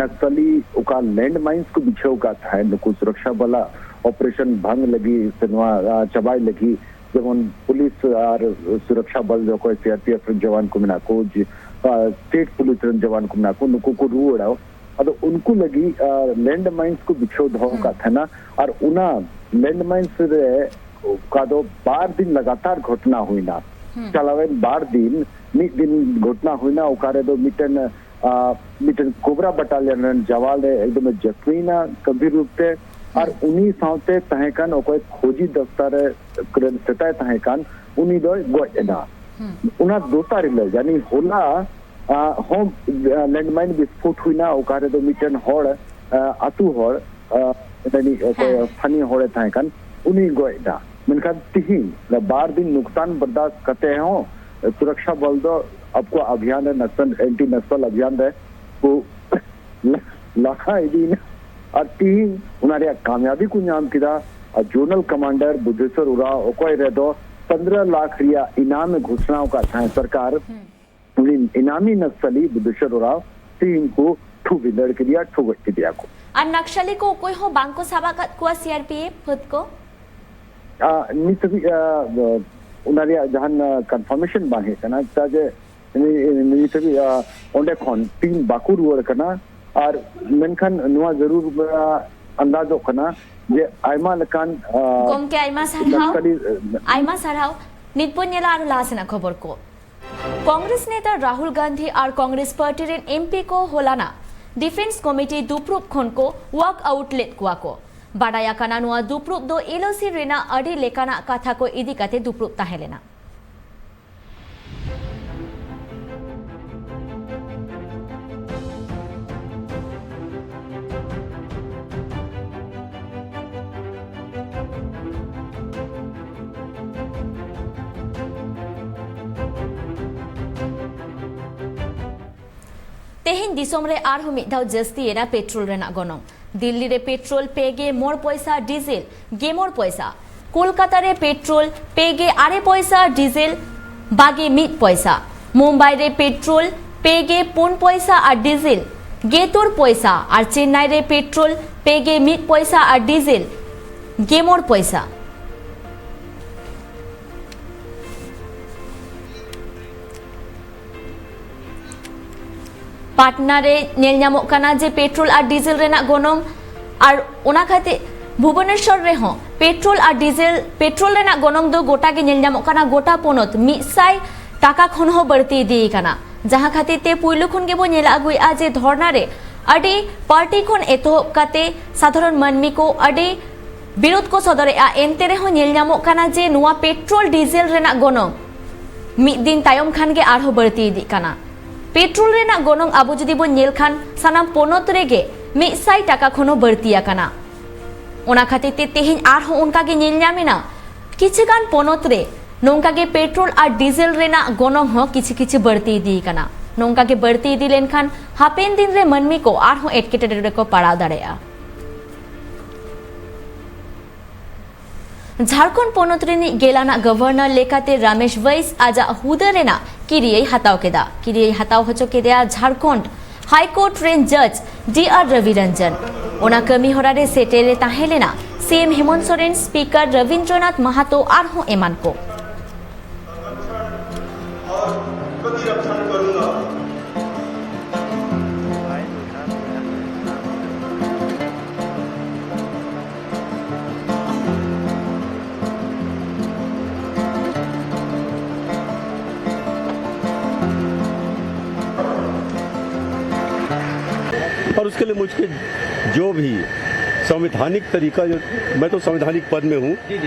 ᱱᱟᱠᱥᱟᱞᱤ ᱚᱠᱟ ᱞᱮᱱᱰ ᱢᱟᱭᱤᱱᱥ ᱠᱚ ᱵᱤᱪᱷᱟᱹᱣ ᱠᱟᱫ ᱛᱟᱦᱮᱸᱫ, ᱱᱩᱠᱩ ᱥᱩᱨᱚᱠᱥᱟ ᱵᱟᱞᱟ ᱚᱯᱟᱨᱮᱥᱚᱱ ᱵᱷᱟᱝ ᱞᱟᱹᱜᱤᱫ ᱥᱮ ᱱᱚᱣᱟ, ᱟᱦ, ᱪᱟᱵᱟᱭ ᱞᱟᱹᱜᱤᱫ, ᱡᱮᱢᱚᱱ ᱯᱩᱞᱤᱥ ᱟᱨ ᱥᱩᱨᱚᱠᱥᱟ ᱵᱟᱞ ᱚᱠᱚᱭ ᱥᱤ ᱟᱨ ᱯᱤ ᱮᱯᱷ ᱨᱮᱱ ᱡᱟᱣᱟᱱ ᱠᱚ ᱢᱮᱱᱟᱜ ᱠᱚ, ᱡᱮ, ᱟᱦ, ᱥᱴᱮᱴ ᱯᱩᱞᱤᱥ ᱨᱮᱱ ᱡᱟᱣᱟᱱ ᱠᱚ ᱢᱮᱱᱟᱜ ᱠᱚ, ᱱᱩᱠᱩ ᱠᱚ ᱨᱩᱣᱟᱹᱲᱟ᱾ ᱟᱫᱚ ᱩᱱᱠᱩ ᱞᱟᱹᱜᱤᱫ, ᱟᱦ, ᱞᱮᱱᱰ ᱢᱟᱭᱤᱱᱥ ᱠᱚ ᱵᱤᱪᱷᱟᱹᱣ ᱫᱚᱦᱚ ᱟᱠᱟᱫ ᱛᱟᱦᱮᱱᱟ᱾ ᱟᱨ ᱚᱱᱟ ᱞᱮᱱᱰ ᱢᱟᱭᱤᱱᱥ ᱨᱮ ᱚᱠᱟ ᱫᱚ ᱵᱟᱨ ᱫᱤᱱ ᱞᱟᱜᱟᱛᱟᱨ ᱜᱷᱚᱴᱱᱟ ᱦᱩᱭᱱᱟ᱾ ᱪᱟᱞᱟᱣᱮᱱ ᱵᱟᱨ ᱫᱤᱱ, ᱢᱤᱫ ᱫᱤᱱ ᱜᱷᱚᱴᱱᱟ ᱦᱩᱭᱱᱟ, ᱚᱠᱟ ᱨᱮᱫᱚ ᱢᱤᱫᱴᱮᱱ, ᱟᱦ, ᱢᱤᱫᱴᱮᱱ ᱠᱳᱵᱨᱟ ᱵᱟᱴᱟᱞᱤᱭᱟᱱ ᱨᱮᱱ ᱡᱟᱣᱟᱱ ᱮ ᱮᱠᱫᱚᱢᱮ ᱡᱟᱹᱠᱷᱢᱤᱭᱮᱱᱟ ᱜᱟᱢᱵᱷᱤᱨ ᱨᱩᱯ ᱛᱮ᱾ ᱟᱨ ᱩᱱᱤ ᱥᱟᱶᱛᱮ ᱛᱟᱦᱮᱸ ᱠᱟᱱ ᱚᱠᱚᱭ ᱯᱷᱳᱡᱤ ᱫᱚᱥᱛᱟ ᱨᱮ, ᱨᱮᱱ ᱥᱮᱛᱟᱭ ᱛᱟᱦᱮᱸ ᱠᱟᱱ, ᱩᱱᱤ ᱫᱚᱭ ᱜᱚᱡ ᱮᱱᱟ᱾ ᱚᱱᱟ ᱫᱚᱥᱟᱨ ᱦᱤᱞᱳᱜ, ᱭᱟᱱᱤ ᱦᱚᱞᱟ, ᱟᱦ, ᱦᱚᱸ, ᱟᱦ, ᱞᱮᱱᱰᱢᱟᱭᱤᱱ ᱵᱤᱥᱯᱷᱳᱴ ᱦᱩᱭᱱᱟ, ᱚᱠᱟ ᱨᱮᱫᱚ ᱢᱤᱫᱴᱮᱱ ᱦᱚᱲ, ᱟᱦ, ᱟᱹᱛᱩ ᱦᱚᱲ, ᱟᱦ, ᱡᱟᱹᱱᱤᱡ ᱚᱠᱚᱭ ᱦᱮᱸ᱾ ᱥᱛᱷᱟᱱᱤᱭᱚ ᱦᱚᱲᱮ ᱛᱟᱦᱮᱸ ᱠᱟᱱ, ᱩᱱᱤ ᱜᱚᱡ ᱮᱱᱟ᱾ ᱢᱮᱱᱠᱷᱟᱱ ᱛᱤᱦᱤᱧ ᱵᱟᱨ ᱫᱤᱱ ᱱᱩᱠᱥᱟᱱ ᱵᱚᱨᱫᱟᱥᱛ ᱠᱟᱛᱮ ᱦᱚᱸ ᱥᱩᱨᱚᱠᱥᱟ ᱵᱚᱞ ᱫᱚ ᱟᱠᱚᱣᱟᱜ ᱚᱵᱷᱤᱭᱟᱱ ᱨᱮ, ᱱᱟᱠᱥᱟᱞ, ᱮᱱᱴᱤ ᱱᱟᱠᱥᱟᱞ ᱚᱵᱷᱤᱭᱟᱱ ᱨᱮ ᱠᱚ ᱞᱟᱦᱟ ᱤᱫᱤᱭᱮᱱᱟ ᱟᱨ ᱛᱤᱦᱤᱧ ᱚᱱᱟ ᱨᱮᱭᱟᱜ ᱠᱟᱢᱭᱟᱵᱤ ᱠᱚ ᱧᱟᱢ ᱠᱮᱫᱟ᱾ ᱟᱨ ᱡᱳᱱᱟᱞ ᱠᱟᱢᱟᱱᱰᱟᱨ ᱵᱩᱫᱷᱮᱥᱣᱚᱨ ᱩᱨᱟᱣ, ᱚᱠᱚᱭ ᱨᱮᱫᱚ ᱯᱚᱱᱫᱽᱨᱚ ᱞᱟᱠᱷ ᱨᱮᱭᱟᱜ ᱤᱱᱟᱢ ᱮ ᱜᱷᱳᱥᱱᱟ ᱟᱠᱟᱫ ᱛᱟᱦᱮᱸ ᱥᱚᱨᱠᱟᱨ, ᱩᱱᱤ ᱤᱱᱟᱢᱤ ᱱᱟᱠᱥᱟᱞᱤ ᱵᱩᱫᱷᱮᱥᱣᱚᱨ ᱩᱨᱟᱣ ᱛᱤᱦᱤᱧ ᱠᱚ ᱴᱷᱩ ᱵᱷᱤᱸᱫᱟᱹᱲ ᱠᱮᱫᱮᱭᱟ, ᱴᱷᱩ ᱜᱚᱡ ᱠᱮᱫᱮᱭᱟ ᱠᱚ᱾ ᱟᱨ ᱱᱟᱠᱥᱟᱞᱤ ᱠᱚ ᱚᱠᱚᱭ ᱦᱚᱸ ᱵᱟᱝ ᱠᱚ ᱥᱟᱵ ᱟᱠᱟᱫ ᱠᱚᱣᱟ ᱥᱤ ᱟᱨ ᱯᱤ ᱮᱯᱷ ᱯᱷᱟᱹᱫ ᱠᱚ? ᱟᱨ ᱱᱤᱛ ᱦᱟᱹᱵᱤᱡ, ᱟᱨ, ᱚᱱᱟ ᱨᱮᱭᱟᱜ ᱡᱟᱦᱟᱱ, ᱟᱨ, ᱠᱚᱱᱯᱷᱟᱨᱢᱮᱥᱚᱱ ᱵᱟᱝ ᱦᱮᱡ ᱟᱠᱟᱱᱟ, ᱪᱮᱫᱟᱜ ᱡᱮ ᱱᱤ-, ᱱᱤᱛ ᱦᱟᱹᱵᱤᱡ, ᱟᱨ, ᱚᱸᱰᱮ ᱠᱷᱚᱱ ᱴᱤᱢ ᱵᱟᱠᱚ ᱨᱩᱣᱟᱹᱲ ᱠᱟᱱᱟ᱾ ᱟᱨ ᱢᱮᱱᱠᱷᱟᱱ ᱱᱚᱣᱟ ᱡᱟᱹᱨᱩᱲ, ᱟᱨ, ᱟᱱᱫᱟᱡᱚᱜ ᱠᱟᱱᱟ ᱡᱮ ᱟᱭᱢᱟ ᱞᱮᱠᱟᱱ, ᱟᱨ, ᱜᱚᱢᱠᱮ, ᱟᱭᱢᱟ ᱥᱟᱨᱦᱟᱣ᱾ ᱱᱟᱠᱥᱟᱞᱤ, ᱟᱨ, ᱟᱭᱢᱟ ᱥᱟᱨᱦᱟᱣ᱾ ᱱᱤᱛ ᱵᱚᱱ ᱧᱮᱞᱟ ᱟᱨ ᱞᱟᱦᱟ ᱥᱮᱱᱟᱜ ᱠᱷᱚᱵᱚᱨ ᱠᱚ᱾ ᱠᱚᱝᱜᱨᱮᱥ ᱱᱮᱛᱟ ᱨᱟᱦᱩᱞ ᱜᱟᱱᱫᱷᱤ ᱟᱨ ᱠᱚᱝᱜᱨᱮᱥ ᱯᱟᱨᱴᱤ ᱨᱮᱱ ᱮᱢ ᱯᱤ ᱠᱚ ᱦᱚᱞᱟᱱᱟ ᱰᱤᱯᱷᱮᱱᱥ ᱠᱚᱢᱤᱴᱤ ᱫᱩᱯᱲᱩᱵ ᱠᱷᱚᱱ ᱠᱚ ᱣᱟᱠ ᱟᱣᱩᱴ ᱞᱮᱫ ᱠᱚᱣᱟ ᱠᱚ᱾ ᱵᱟᱰᱟᱭ ᱟᱠᱟᱱᱟ, ᱱᱚᱣᱟ ᱫᱩᱯᱲᱩᱵ ᱫᱚ ᱮᱞ ᱳ ᱥᱤ ᱨᱮᱱᱟᱜ ᱟᱹᱰᱤ ᱞᱮᱠᱟᱱᱟᱜ ᱠᱟᱛᱷᱟ ᱠᱚ ᱤᱫᱤ ᱠᱟᱛᱮ ᱫᱩᱯᱲᱩᱵ ᱛᱟᱦᱮᱸ ᱞᱮᱱᱟ᱾ ᱛᱮᱦᱮᱧ ᱫᱤᱥᱚᱢ ᱨᱮ ᱟᱨᱦᱚᱸ ᱢᱤᱫ ᱫᱷᱟᱣ ᱡᱟᱹᱥᱛᱤ ᱮᱱᱟ ᱯᱮᱴᱨᱳᱞ ᱨᱮᱱᱟᱜ ᱜᱚᱱᱚᱝ᱾ ᱫᱤᱞᱞᱤ ᱨᱮ ᱯᱮᱴᱨᱳᱞ ᱯᱮ ᱜᱮ ᱢᱚᱬ ᱯᱚᱭᱥᱟ, ᱰᱤᱡᱮᱞ ᱜᱮ ᱢᱚᱬ ᱯᱚᱭᱥᱟ᱾ ᱠᱳᱞᱠᱟᱛᱟ ᱨᱮ ᱯᱮᱴᱨᱳᱞ ᱯᱮ ᱜᱮ ᱟᱨᱮ ᱯᱚᱭᱥᱟ, ᱰᱤᱡᱮᱞ ᱵᱟᱜᱮ ᱢᱤᱫ ᱯᱚᱭᱥᱟ᱾ ᱢᱩᱢᱵᱟᱭ ᱨᱮ ᱯᱮᱴᱨᱳᱞ ᱯᱮ ᱜᱮ ᱯᱩᱱ ᱯᱚᱭᱥᱟ ᱟᱨ ᱰᱤᱡᱮᱞ ᱜᱮ ᱛᱩᱨ ᱯᱚᱭᱥᱟ᱾ ᱟᱨ ᱪᱮᱱᱱᱟᱭ ᱨᱮ ᱯᱮᱴᱨᱳᱞ ᱯᱮ ᱜᱮ ᱢᱤᱫ ᱯᱚᱭᱥᱟ ᱟᱨ ᱰᱤᱡᱮᱞ ᱜᱮ ᱢᱚᱬ ᱯᱚᱭᱥᱟ᱾ ᱯᱟᱴᱱᱟ ᱨᱮ ᱧᱮᱞ ᱧᱟᱢᱚᱜ ᱠᱟᱱᱟ ᱡᱮ ᱯᱮᱴᱨᱳᱞ ᱟᱨ ᱰᱤᱡᱮᱞ ᱨᱮᱱᱟᱜ ᱜᱚᱱᱚᱝ, ᱟᱨ ᱚᱱᱟ ᱠᱷᱟᱹᱛᱤᱨ ᱵᱷᱩᱵᱚᱱᱮᱥᱚᱨ ᱨᱮᱦᱚᱸ ᱯᱮᱴᱨᱳᱞ ᱟᱨ ᱰᱤᱡᱮᱞ, ᱯᱮᱴᱨᱳᱞ ᱨᱮᱱᱟᱜ ᱜᱚᱱᱚᱝ ᱫᱚ ᱜᱚᱴᱟ ᱜᱮ ᱧᱮᱞ ᱧᱟᱢᱚᱜ ᱠᱟᱱᱟ, ᱜᱚᱴᱟ ᱯᱚᱱᱚᱛ ᱢᱤᱫ ᱥᱟᱭ ᱴᱟᱠᱟ ᱠᱷᱚᱱ ᱦᱚᱸ ᱵᱟᱹᱲᱛᱤ ᱤᱫᱤ ᱟᱠᱟᱱᱟ᱾ ᱡᱟᱦᱟᱸ ᱠᱷᱟᱹᱛᱤᱨ ᱛᱮ ᱯᱩᱭᱞᱩ ᱠᱷᱚᱱ ᱜᱮᱵᱚᱱ ᱧᱮᱞ ᱟᱹᱜᱩᱭᱮᱫᱼᱟ ᱡᱮ ᱫᱷᱚᱨᱱᱟ ᱨᱮ ᱟᱹᱰᱤ ᱯᱟᱨᱴᱤ ᱠᱷᱚᱱ ᱮᱛᱚᱦᱚᱵ ᱠᱟᱛᱮ ᱥᱟᱫᱷᱟᱨᱚᱱ ᱢᱟᱹᱱᱢᱤ ᱠᱚ ᱟᱹᱰᱤ ᱵᱤᱨᱳᱫ ᱠᱚ ᱥᱚᱫᱚᱨᱮᱫᱼᱟ᱾ ᱮᱱᱛᱮ ᱨᱮᱦᱚᱸ ᱧᱮᱞ ᱧᱟᱢᱚᱜ ᱠᱟᱱᱟ ᱡᱮ ᱱᱚᱣᱟ ᱯᱮᱴᱨᱳᱞ ᱰᱤᱡᱮᱞ ᱨᱮᱱᱟᱜ ᱜᱚᱱᱚᱝ ᱢᱤᱫ ᱫᱤᱱ ᱛᱟᱭᱚᱢ ᱠᱷᱟᱱ ᱜᱮ ᱟᱨᱦᱚᱸ ᱵᱟᱹᱲᱛᱤ ᱤᱫᱤᱜ ᱠᱟᱱᱟ᱾ ᱯᱮᱴᱨᱳᱞ ᱨᱮᱱᱟᱜ ᱜᱚᱱᱚᱝ ᱟᱵᱚ ᱡᱩᱫᱤ ᱵᱚᱱ ᱧᱮᱞ ᱠᱷᱟᱱ ᱥᱟᱱᱟᱢ ᱯᱚᱱᱚᱛ ᱨᱮᱜᱮ ᱢᱤᱫ ᱥᱟᱭ ᱴᱟᱠᱟ ᱠᱷᱚᱱ ᱦᱚᱸ ᱵᱟᱹᱲᱛᱤ ᱟᱠᱟᱱᱟ᱾ ᱚᱱᱟ ᱠᱷᱟᱹᱛᱤᱨ ᱛᱮ ᱛᱮᱦᱮᱧ ᱟᱨᱦᱚᱸ ᱚᱱᱠᱟ ᱜᱮ ᱧᱮᱞ ᱧᱟᱢ ᱮᱱᱟ, ᱠᱤᱪᱷᱩ ᱜᱟᱱ ᱯᱚᱱᱚᱛ ᱨᱮ ᱱᱚᱝᱠᱟ ᱜᱮ ᱯᱮᱴᱨᱳᱞ ᱟᱨ ᱰᱤᱡᱮᱞ ᱨᱮᱱᱟᱜ ᱜᱚᱱᱚᱝ ᱦᱚᱸ ᱠᱤᱪᱷᱤ ᱠᱤᱪᱷᱤ ᱵᱟᱹᱲᱛᱤ ᱤᱫᱤ ᱟᱠᱟᱱᱟ᱾ ᱱᱚᱝᱠᱟ ᱜᱮ ᱵᱟᱹᱲᱛᱤ ᱤᱫᱤ ᱞᱮᱱᱠᱷᱟᱱ ᱦᱟᱯᱮᱱ ᱫᱤᱱ ᱨᱮ ᱢᱟᱹᱱᱢᱤ ᱠᱚ ᱟᱨᱦᱚᱸ ᱮᱴᱠᱮᱴᱚᱬᱮ ᱨᱮᱠᱚ ᱯᱟᱲᱟᱣ ᱫᱟᱲᱮᱭᱟᱜᱼᱟ᱾ ᱡᱷᱟᱲᱠᱷᱚᱸᱰ ᱯᱚᱱᱚᱛ ᱨᱤᱱᱤᱡ ᱜᱮᱞ ᱟᱱᱟᱜ ᱜᱚᱵᱷᱚᱨᱱᱚᱨ ᱞᱮᱠᱟᱛᱮ ᱨᱟᱢᱮᱥ ᱵᱟᱭᱤᱥ ᱟᱡᱟᱜ ᱦᱩᱫᱟᱹ ᱨᱮᱱᱟᱜ ᱠᱤᱨᱤᱭᱟᱹᱭ ᱦᱟᱛᱟᱣ ᱠᱮᱫᱟ᱾ ᱠᱤᱨᱤᱭᱟᱹᱭ ᱦᱟᱛᱟᱣ ᱦᱚᱪᱚ ᱠᱮᱫᱮᱭᱟ ᱡᱷᱟᱲᱠᱷᱚᱸᱰ ᱦᱟᱭ ᱠᱳᱨᱴ ᱨᱮᱱ ᱡᱟᱡᱽ ᱰᱤ ᱟᱨ ᱨᱚᱵᱤ ᱨᱚᱧᱡᱚᱱ᱾ ᱚᱱᱟ ᱠᱟᱹᱢᱤ ᱦᱚᱨᱟ ᱨᱮ ᱥᱮᱴᱮᱨ ᱮ ᱛᱟᱦᱮᱸ ᱞᱮᱱᱟ ᱥᱤ ᱮᱢ ᱦᱮᱢᱚᱱᱛ ᱥᱚᱨᱮᱱ, ᱥᱯᱤᱠᱟᱨ ᱨᱚᱵᱤᱱᱫᱨᱚᱱᱟᱛᱷ ᱢᱟᱦᱟᱛᱚ ᱟᱨᱦᱚᱸ ᱮᱢᱟᱱ ᱠᱚ᱾ और उसके लिए मुझे जो भी संवैधानिक तरीका, जो मैं तो संवैधानिक पद में हूँ,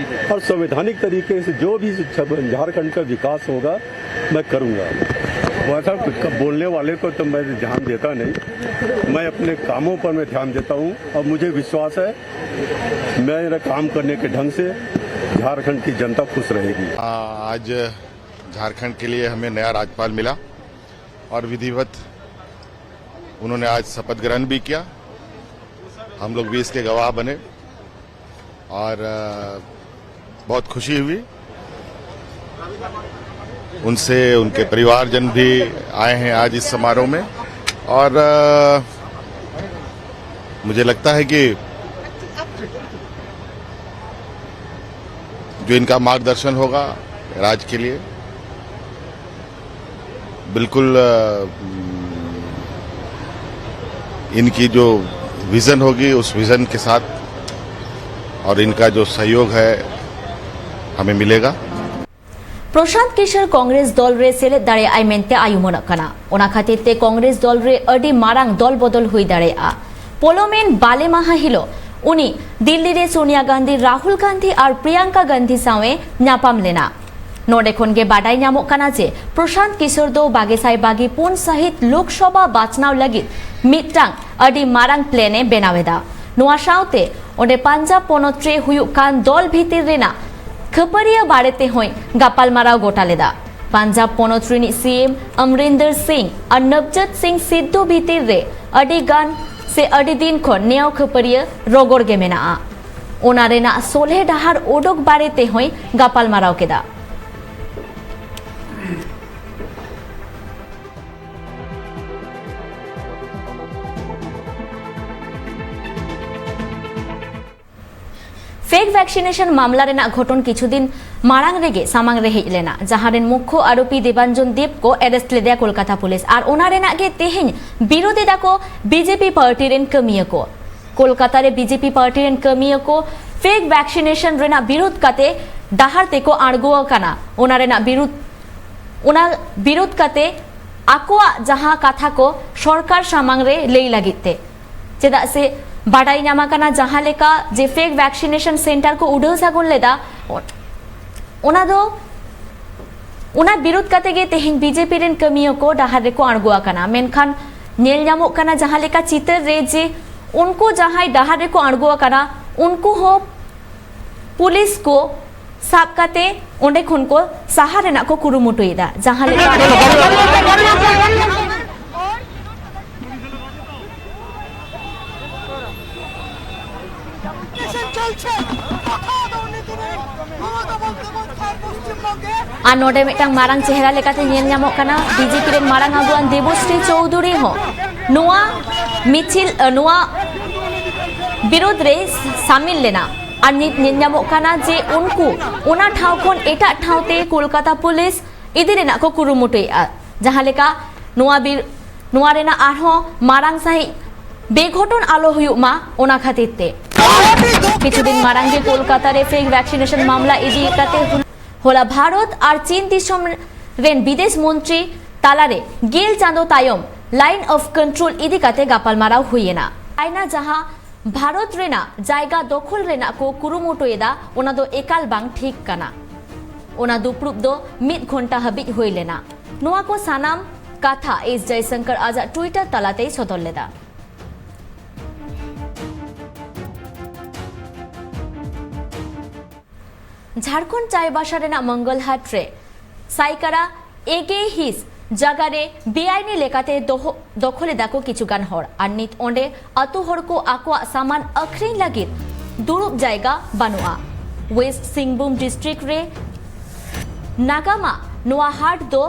और संवैधानिक तरीके से जो भी झारखंड का विकास होगा, मैं करूँगा। वैसा कुछ का बोलने वाले को तो मैं ध्यान देता नहीं, मैं अपने कामों पर मैं ध्यान देता हूँ और मुझे विश्वास है मेरा काम करने के ढंग से झारखंड की जनता खुश रहेगी। आज झारखंड के लिए हमें नया राज्यपाल मिला और विधिवत उन्होंने आज शपथ ग्रहण भी किया। हम लोग भी इसके गवाह बने और अ, बहुत खुशी हुई। उनसे उनके परिवारजन भी आए हैं आज इस समारोह में और अ, मुझे लगता है कि जो इनका मार्गदर्शन होगा राज्य के लिए, बिल्कुल अ, इनकी जो विजन होगी उस विजन के साथ और इनका जो सहयोग है हमें मिलेगा। ᱯᱨᱚᱥᱟᱱᱛ ᱠᱤᱥᱳᱨ ᱠᱚᱝᱜᱨᱮᱥ ᱫᱚᱞ ᱨᱮ ᱥᱮᱞᱮᱫ ᱫᱟᱲᱮᱭᱟᱜᱼᱟᱭ ᱢᱮᱱᱛᱮ ᱟᱭᱩᱢᱟᱹᱱᱚᱜ ᱠᱟᱱᱟ᱾ ᱚᱱᱟ ᱠᱷᱟᱹᱛᱤᱨ ᱛᱮ ᱠᱚᱝᱜᱨᱮᱥ ᱫᱚᱞ ᱨᱮ ᱟᱹᱰᱤ ᱢᱟᱨᱟᱝ ᱫᱚᱞ ᱵᱚᱫᱚᱞ ᱦᱩᱭ ᱫᱟᱲᱮᱭᱟᱜᱼᱟ᱾ ᱯᱚᱞᱚᱢᱮᱱ ᱵᱟᱞᱮ ᱢᱟᱦᱟ ᱦᱤᱞᱳᱜ ᱩᱱᱤ ᱫᱤᱞᱞᱤ ᱨᱮ ᱥᱳᱱᱤᱭᱟ ᱜᱟᱱᱫᱷᱤ, ᱨᱟᱦᱩᱞ ᱜᱟᱱᱫᱷᱤ ᱟᱨ ᱯᱨᱤᱭᱟᱝᱠᱟ ᱜᱟᱱᱫᱷᱤ ᱥᱟᱶ ᱮ ᱧᱟᱯᱟᱢ ᱞᱮᱱᱟ᱾ ᱱᱚᱰᱮ ᱠᱷᱚᱱ ᱜᱮ ᱵᱟᱰᱟᱭ ᱧᱟᱢᱚᱜ ᱠᱟᱱᱟ ᱡᱮ ᱯᱨᱚᱥᱟᱱᱛ ᱠᱤᱥᱳᱨ ᱫᱚ ᱵᱟᱜᱮ ᱥᱟᱭ ᱵᱟᱜᱮ ᱯᱩᱱ ᱥᱟᱹᱦᱤᱛ ᱞᱳᱠᱥᱚᱵᱷᱟ ᱵᱟᱪᱷᱱᱟᱣ ᱞᱟᱹᱜᱤᱫ ᱢᱤᱫᱴᱟᱝ ᱟᱹᱰᱤ ᱢᱟᱨᱟᱝ ᱯᱞᱮᱱ ᱮ ᱵᱮᱱᱟᱣ ᱮᱫᱟ᱾ ᱱᱚᱣᱟ ᱥᱟᱶᱛᱮ ᱚᱸᱰᱮ ᱯᱟᱧᱡᱟᱵᱽ ᱯᱚᱱᱚᱛ ᱨᱮ ᱦᱩᱭᱩᱜ ᱠᱟᱱ ᱫᱚᱞ ᱵᱷᱤᱛᱤᱨ ᱨᱮᱱᱟᱜ ᱠᱷᱟᱹᱯᱟᱹᱨᱤᱭᱟᱹ ᱵᱟᱨᱮ ᱛᱮᱦᱚᱸᱭ ᱜᱟᱯᱟᱞᱢᱟᱨᱟᱣ ᱜᱚᱴᱟ ᱞᱮᱫᱟ᱾ ᱯᱟᱧᱡᱟᱵᱽ ᱯᱚᱱᱚᱛ ᱨᱤᱱᱤᱡ ᱥᱤ ᱮᱢ ᱚᱢᱨᱤᱱᱫᱚᱨ ᱥᱤᱝ ᱟᱨ ᱱᱚᱵᱡᱳᱛ ᱥᱤᱝ ᱥᱤᱫᱷᱩ ᱵᱷᱤᱛᱤᱨ ᱨᱮ ᱟᱹᱰᱤ ᱜᱟᱱ ᱥᱮ ᱟᱹᱰᱤ ᱫᱤᱱ ᱠᱷᱚᱱ ᱱᱮᱭᱟᱣ ᱠᱷᱟᱹᱯᱟᱹᱨᱤᱭᱟᱹ ᱨᱚᱜᱚᱲ ᱜᱮ ᱢᱮᱱᱟᱜᱼᱟ᱾ ᱚᱱᱟ ᱨᱮᱱᱟᱜ ᱥᱚᱞᱦᱮ ᱰᱟᱦᱟᱨ ᱚᱰᱚᱠ ᱵᱟᱨᱮ ᱛᱮᱦᱚᱸᱭ ᱜᱟᱯᱟᱞᱢᱟᱨᱟᱣ ᱠᱮᱫᱟ᱾ ᱯᱷᱮᱠ ᱵᱷᱮᱠᱥᱤᱱᱮᱥᱚᱱ ᱢᱟᱢᱞᱟ ᱨᱮᱱᱟᱜ ᱜᱷᱚᱴᱚᱱ ᱠᱤᱪᱷᱩ ᱫᱤᱱ ᱢᱟᱲᱟᱝ ᱨᱮᱜᱮ ᱥᱟᱢᱟᱝ ᱨᱮ ᱦᱮᱡ ᱞᱮᱱᱟ, ᱡᱟᱦᱟᱸ ᱨᱮᱱ ᱢᱩᱠᱷᱭᱚ ᱟᱨᱳᱯᱤ ᱫᱮᱵᱟᱱᱡᱚᱱ ᱫᱮᱵ ᱠᱚ ᱮᱨᱮᱥᱴ ᱞᱮᱫᱮᱭᱟ ᱠᱳᱞᱠᱟᱛᱟ ᱯᱩᱞᱤᱥ᱾ ᱟᱨ ᱚᱱᱟ ᱨᱮᱱᱟᱜ ᱜᱮ ᱛᱮᱦᱮᱧ ᱵᱤᱨᱳᱫ ᱮᱫᱟ ᱠᱚ ᱵᱤᱡᱮᱯᱤ ᱯᱟᱨᱴᱤ ᱨᱮᱱ ᱠᱟᱹᱢᱤᱭᱟᱹ ᱠᱚ᱾ ᱠᱳᱞᱠᱟᱛᱟ ᱨᱮ ᱵᱤᱡᱮᱯᱤ ᱯᱟᱨᱴᱤ ᱨᱮᱱ ᱠᱟᱹᱢᱤᱭᱟᱹ ᱠᱚ ᱯᱷᱮᱠ ᱵᱷᱮᱠᱥᱤᱱᱮᱥᱚᱱ ᱨᱮᱱᱟᱜ ᱵᱤᱨᱳᱫ ᱠᱟᱛᱮ ᱰᱟᱦᱟᱨ ᱛᱮᱠᱚ ᱟᱬᱜᱚ ᱟᱠᱟᱱᱟ᱾ ᱚᱱᱟ ᱨᱮᱱᱟᱜ ᱵᱤᱨᱩᱫ, ᱚᱱᱟ ᱵᱤᱨᱩᱫ ᱠᱟᱛᱮ ᱟᱠᱚᱣᱟᱜ ᱡᱟᱦᱟᱸ ᱠᱟᱛᱷᱟ ᱠᱚ ᱥᱚᱨᱠᱟᱨ ᱥᱟᱢᱟᱝ ᱨᱮ ᱞᱟᱹᱭ ᱞᱟᱹᱜᱤᱫ ᱛᱮ᱾ ᱪᱮᱫᱟᱜ ᱥᱮ ᱵᱟᱰᱟᱭ ᱧᱟᱢ ᱟᱠᱟᱱᱟ, ᱡᱟᱦᱟᱸ ᱞᱮᱠᱟ ᱡᱮ ᱯᱷᱮᱠ ᱵᱷᱮᱠᱥᱤᱱᱮᱥᱚᱱ ᱥᱮᱱᱴᱟᱨ ᱠᱚ ᱩᱰᱟᱹᱣ ᱥᱟᱹᱜᱩᱱ ᱞᱮᱫᱟ, ᱚᱱᱟ ᱫᱚ, ᱚᱱᱟ ᱵᱤᱨᱩᱫ ᱠᱟᱛᱮ ᱜᱮ ᱛᱮᱦᱮᱧ ᱵᱤᱡᱮᱯᱤ ᱨᱮᱱ ᱠᱟᱹᱢᱤᱭᱟᱹ ᱠᱚ ᱰᱟᱦᱟᱨ ᱨᱮᱠᱚ ᱟᱬᱜᱚ ᱟᱠᱟᱱᱟ᱾ ᱢᱮᱱᱠᱷᱟᱱ ᱧᱮᱞ ᱧᱟᱢᱚᱜ ᱠᱟᱱᱟ ᱡᱟᱦᱟᱸ ᱞᱮᱠᱟ ᱪᱤᱛᱟᱹᱨ ᱨᱮ, ᱡᱮ ᱩᱱᱠᱩ ᱡᱟᱦᱟᱸᱭ ᱰᱟᱦᱟᱨ ᱨᱮᱠᱚ ᱟᱬᱜᱚ ᱟᱠᱟᱱᱟ, ᱩᱱᱠᱩ ᱦᱚᱸ ᱯᱩᱞᱤᱥ ᱠᱚ ᱥᱟᱵ ᱠᱟᱛᱮ ᱚᱸᱰᱮ ᱠᱷᱚᱱ ᱠᱚ ᱥᱟᱦᱟ ᱨᱮᱱᱟᱜ ᱠᱚ ᱠᱩᱨᱩᱢᱩᱴᱩᱭᱮᱫᱟ, ᱡᱟᱦᱟᱸ ᱞᱮᱠᱟ ᱟᱨ ᱱᱚᱰᱮ ᱢᱤᱫᱴᱟᱝ ᱢᱟᱨᱟᱝ ᱪᱮᱦᱨᱟ ᱞᱮᱠᱟᱛᱮ ᱧᱮᱞ ᱧᱟᱢᱚᱜ ᱠᱟᱱᱟ, ᱵᱤᱡᱮᱯᱤ ᱨᱮᱱ ᱢᱟᱨᱟᱝ ᱟᱹᱜᱩᱣᱟᱱ ᱫᱮᱵᱚᱥᱨᱤ ᱪᱳᱣᱫᱷᱩᱨᱤ ᱦᱚᱸ ᱱᱚᱣᱟ ᱢᱤᱪᱷᱤᱞ, ᱱᱚᱣᱟ ᱵᱤᱨᱳᱫᱷ ᱨᱮ ᱥᱟᱢᱤᱞ ᱞᱮᱱᱟ᱾ ᱟᱨ ᱱᱤᱛ ᱧᱮᱞ ᱧᱟᱢᱚᱜ ᱠᱟᱱᱟ ᱡᱮ ᱩᱱᱠᱩ ᱚᱱᱟ ᱴᱷᱟᱶ ᱠᱷᱚᱱ ᱮᱴᱟᱜ ᱴᱷᱟᱶ ᱛᱮ ᱠᱳᱞᱠᱟᱛᱟ ᱯᱩᱞᱤᱥ ᱤᱫᱤ ᱨᱮᱱᱟᱜ ᱠᱚ ᱠᱩᱨᱩᱢᱩᱴᱩᱭᱮᱫᱼᱟ, ᱡᱟᱦᱟᱸ ᱞᱮᱠᱟ ᱱᱚᱣᱟ ᱵᱤᱨ, ᱱᱚᱣᱟ ᱨᱮᱱᱟᱜ ᱟᱨᱦᱚᱸ ᱢᱟᱨᱟᱝ ᱥᱟᱹᱦᱤᱡ ᱵᱮᱜᱷᱚᱴᱚᱱ ᱟᱞᱚ ᱦᱩᱭᱩᱜ ᱢᱟ, ᱚᱱᱟ ᱠᱷᱟᱹᱛᱤᱨ ᱛᱮ᱾ ᱠᱤᱪᱷᱩ ᱫᱤᱱ ᱢᱟᱲᱟᱝ ᱜᱮ ᱠᱳᱞᱠᱟᱛᱟ ᱨᱮ ᱯᱷᱮᱠ ᱵᱷᱮᱠᱥᱤᱱᱮᱥᱚᱱ ᱢᱟᱢᱞᱟ ᱤᱫᱤ ᱠᱟᱛᱮ ᱦᱩᱞ ᱦᱚᱞᱟ ᱵᱷᱟᱨᱚᱛ ᱟᱨ ᱪᱤᱱ ᱫᱤᱥᱚᱢ ᱨᱮᱱ ᱵᱤᱫᱮᱥ ᱢᱚᱱᱛᱨᱤ ᱛᱟᱞᱟᱨᱮ ᱜᱮᱞ ᱪᱟᱸᱫᱚ ᱛᱟᱭᱚᱢ line of control ᱤᱫᱤ ᱠᱟᱛᱮ ᱜᱟᱯᱟᱞᱢᱟᱨᱟᱣ ᱦᱩᱭ ᱮᱱᱟ᱾ ᱪᱟᱭᱱᱟ, ᱡᱟᱦᱟᱸ ᱵᱷᱟᱨᱚᱛ ᱨᱮᱱᱟᱜ ᱡᱟᱭᱜᱟ ᱫᱚᱠᱷᱚᱞ ᱨᱮᱱᱟᱜ ᱠᱚ ᱠᱩᱨᱩᱢᱩᱴᱩᱭᱮᱫᱟ, ᱚᱱᱟ ᱫᱚ ᱮᱠᱟᱞ ᱵᱟᱝ ᱴᱷᱤᱠ ᱠᱟᱱᱟ᱾ ᱚᱱᱟ ᱫᱩᱯᱲᱩᱵ ᱫᱚ ᱢᱤᱫ ᱜᱷᱚᱱᱴᱟ ᱦᱟᱹᱵᱤᱡ ᱦᱩᱭ ᱞᱮᱱᱟ᱾ ᱱᱚᱣᱟ ᱠᱚ ᱥᱟᱱᱟᱢ ᱠᱟᱛᱷᱟ ᱮᱥ ᱡᱚᱭᱥᱚᱝᱠᱚᱨ ᱟᱡᱟᱜ Twitter ᱛᱟᱞᱟᱛᱮᱭ ᱥᱚᱫᱚᱨ ᱞᱮᱫᱟ᱾ ᱡᱷᱟᱲᱠᱷᱚᱸᱰ ᱪᱟᱭᱵᱟᱥᱟ ᱨᱮᱱᱟᱜ ᱢᱚᱝᱜᱚᱞᱦᱟᱴ ᱨᱮ ᱥᱟᱭᱠᱟᱨᱟ ᱮᱜᱮ ᱦᱤᱸᱥ ᱡᱟᱭᱜᱟ ᱨᱮ ᱵᱮᱟᱭᱤᱱᱤ ᱞᱮᱠᱟᱛᱮ ᱫᱚᱦᱚ ᱫᱚᱠᱷᱚᱞ ᱮᱫᱟ ᱠᱚ ᱠᱤᱪᱷᱩ ᱜᱟᱱ ᱦᱚᱲ᱾ ᱟᱨ ᱱᱤᱛ ᱚᱸᱰᱮ ᱟᱹᱛᱩ ᱦᱚᱲ ᱠᱚ ᱟᱠᱚᱣᱟᱜ ᱥᱟᱢᱟᱱ ᱟᱹᱠᱷᱨᱤᱧ ᱞᱟᱹᱜᱤᱫ ᱫᱩᱲᱩᱵ ᱡᱟᱭᱜᱟ ᱵᱟᱹᱱᱩᱜᱼᱟ᱾ ᱳᱭᱮᱥᱴ ᱥᱤᱝᱵᱷᱩᱢ ᱰᱤᱥᱴᱨᱤᱠᱴ ᱨᱮ ᱱᱟᱜᱟᱢᱟᱜ ᱱᱚᱣᱟ ᱦᱟᱴ ᱫᱚ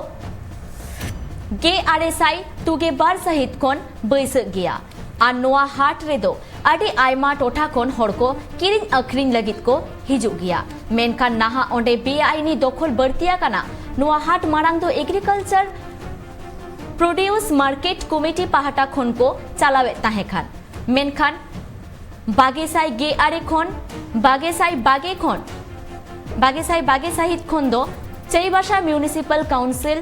ᱜᱮᱞ ᱟᱨᱮ ᱥᱟᱭ ᱛᱩᱜᱮ ᱵᱟᱨ ᱥᱟᱹᱦᱤᱛ ᱠᱷᱚᱱ ᱵᱟᱹᱭᱥᱟᱹᱜ ᱜᱮᱭᱟ᱾ ᱟᱨ ᱱᱚᱣᱟ ᱦᱟᱴ ᱨᱮᱫᱚ ᱟᱹᱰᱤ ᱟᱭᱢᱟ ᱴᱚᱴᱷᱟ ᱠᱷᱚᱱ ᱦᱚᱲ ᱠᱚ ᱠᱤᱨᱤᱧ ᱟᱹᱠᱷᱨᱤᱧ ᱞᱟᱹᱜᱤᱫ ᱠᱚ ᱦᱤᱡᱩᱜ ᱜᱮᱭᱟ᱾ ᱢᱮᱱᱠᱷᱟᱱ ᱱᱟᱦᱟᱜ ᱚᱸᱰᱮ ᱵᱮᱟᱭᱤᱱᱤ ᱫᱚᱠᱷᱚᱞ ᱵᱟᱹᱲᱛᱤ ᱟᱠᱟᱱᱟ᱾ ᱱᱚᱣᱟ ᱦᱟᱴ ᱢᱟᱲᱟᱝ ᱫᱚ ᱮᱜᱽᱨᱤᱠᱟᱞᱪᱟᱨ ᱯᱨᱚᱰᱤᱭᱩᱥ ᱢᱟᱨᱠᱮᱴ ᱠᱚᱢᱤᱴᱤ ᱯᱟᱦᱴᱟ ᱠᱷᱚᱱ ᱠᱚ ᱪᱟᱞᱟᱣᱮᱫ ᱛᱟᱦᱮᱸ ᱠᱟᱱ, ᱢᱮᱱᱠᱷᱟᱱ ᱵᱟᱜᱮ ᱥᱟᱭ ᱜᱮᱞ ᱟᱨᱮ ᱠᱷᱚᱱ ᱵᱟᱜᱮ ᱥᱟᱭ ᱵᱟᱜᱮ ᱠᱷᱚᱱ ᱵᱟᱜᱮ ᱥᱟᱭ ᱵᱟᱜᱮ ᱥᱟᱹᱦᱤᱛ ᱠᱷᱚᱱ ᱫᱚ ᱪᱟᱭᱵᱟᱥᱟ ᱢᱤᱭᱩᱱᱤᱥᱤᱯᱟᱞ ᱠᱟᱣᱩᱱᱥᱤᱞ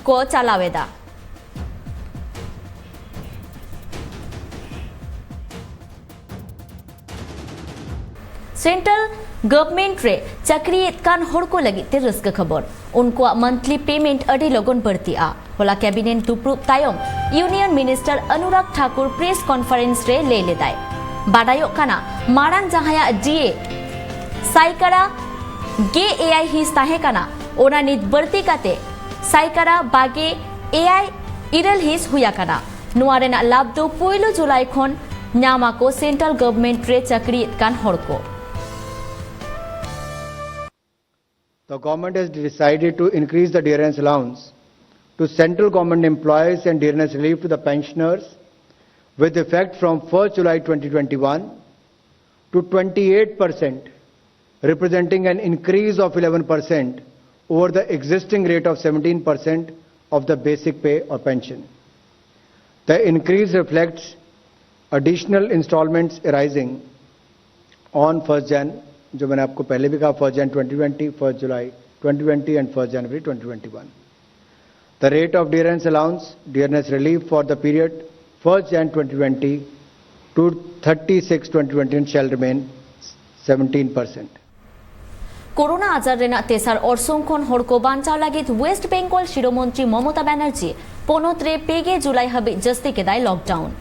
ᱠᱚ ᱪᱟᱞᱟᱣ ᱮᱫᱟ᱾ ᱥᱮᱱᱴᱨᱟᱞ ᱜᱚᱵᱷᱢᱮᱱᱴ ᱨᱮ ᱪᱟᱹᱠᱨᱤᱭᱮᱫ ᱠᱟᱱ ᱦᱚᱲ ᱠᱚ ᱞᱟᱹᱜᱤᱫ ᱛᱮ ᱨᱟᱹᱥᱠᱟᱹ ᱠᱷᱚᱵᱚᱨ, ᱩᱱᱠᱩᱣᱟᱜ ᱢᱚᱱᱛᱷᱞᱤ ᱯᱮᱢᱮᱱᱴ ᱟᱹᱰᱤ ᱞᱚᱜᱚᱱ ᱵᱟᱹᱲᱛᱤᱜᱼᱟ᱾ ᱦᱚᱞᱟ ᱠᱮᱵᱤᱱᱮᱴ ᱫᱩᱯᱲᱩᱵ ᱛᱟᱭᱚᱢ union minister Anurag Thakur press conference ᱨᱮ ᱞᱟᱹᱭ ᱞᱮᱫᱟᱭ, ᱵᱟᱰᱟᱭᱚᱜ ᱠᱟᱱᱟ ᱢᱟᱲᱟᱝ ᱡᱟᱦᱟᱸᱭᱟᱜ ᱰᱤᱮ ᱥᱟᱭᱠᱟᱨᱟ ᱜᱮᱞ ᱮᱭᱟᱭ ᱦᱤᱸᱥ ᱛᱟᱦᱮᱸ ᱠᱟᱱᱟ, ᱚᱱᱟ ᱱᱤᱛ ᱵᱟᱹᱲᱛᱤ ᱠᱟᱛᱮ ᱥᱟᱭᱠᱟᱨᱟ ᱵᱟᱜᱮ ᱮᱭᱟᱭ ᱤᱨᱟᱹᱞ ᱦᱤᱸᱥ ᱦᱩᱭ ᱟᱠᱟᱱᱟ᱾ ᱱᱚᱣᱟ ᱨᱮᱱᱟᱜ ᱞᱟᱵᱷ ᱫᱚ ᱯᱩᱭᱞᱩ ᱡᱩᱞᱟᱭ ᱠᱷᱚᱱ ᱧᱟᱢ ᱟᱠᱚ ᱥᱮᱱᱴᱨᱟᱞ ᱜᱚᱵᱷᱢᱮᱱᱴ ᱨᱮ ᱪᱟᱹᱠᱨᱤᱭᱮᱫ ᱠᱟᱱ ᱦᱚᱲ ᱠᱚ᱾ The government has decided to increase the dearness allowance to central government employees and dearness relief to the pensioners with effect from first July twenty twenty-one to twenty-eight percent, representing an increase of eleven percent over the existing rate of seventeen percent of the basic pay or pension. The increase reflects additional installments arising on first Jan, जो मैंने आपको पहले भी कहा, first Jan twenty twenty, first July twenty twenty and first January twenty twenty-one. The rate of dearness allowance, dearness relief for the period first Jan twenty twenty to thirty six twenty twenty shall remain seventeen percent. Corona ᱟᱡᱟᱨ ᱨᱮᱱᱟᱜ ᱛᱮᱥᱟᱨ ᱚᱨᱥᱚᱝ ᱠᱷᱚᱱ ᱦᱚᱲ ᱠᱚ ᱵᱟᱧᱪᱟᱣ ᱞᱟᱹᱜᱤᱫ West Bengal ᱥᱤᱨᱟᱹᱢᱚᱱᱛᱨᱤ Mamata Banerjee ᱯᱚᱱᱚᱛ ᱨᱮ ᱯᱮ ᱜᱮ ᱡᱩᱞᱟᱭ ᱦᱟᱹᱵᱤᱡ ᱡᱟᱹᱥᱛᱤ ᱠᱮᱫᱟᱭ ᱞᱚᱠᱰᱟᱣᱩᱱ᱾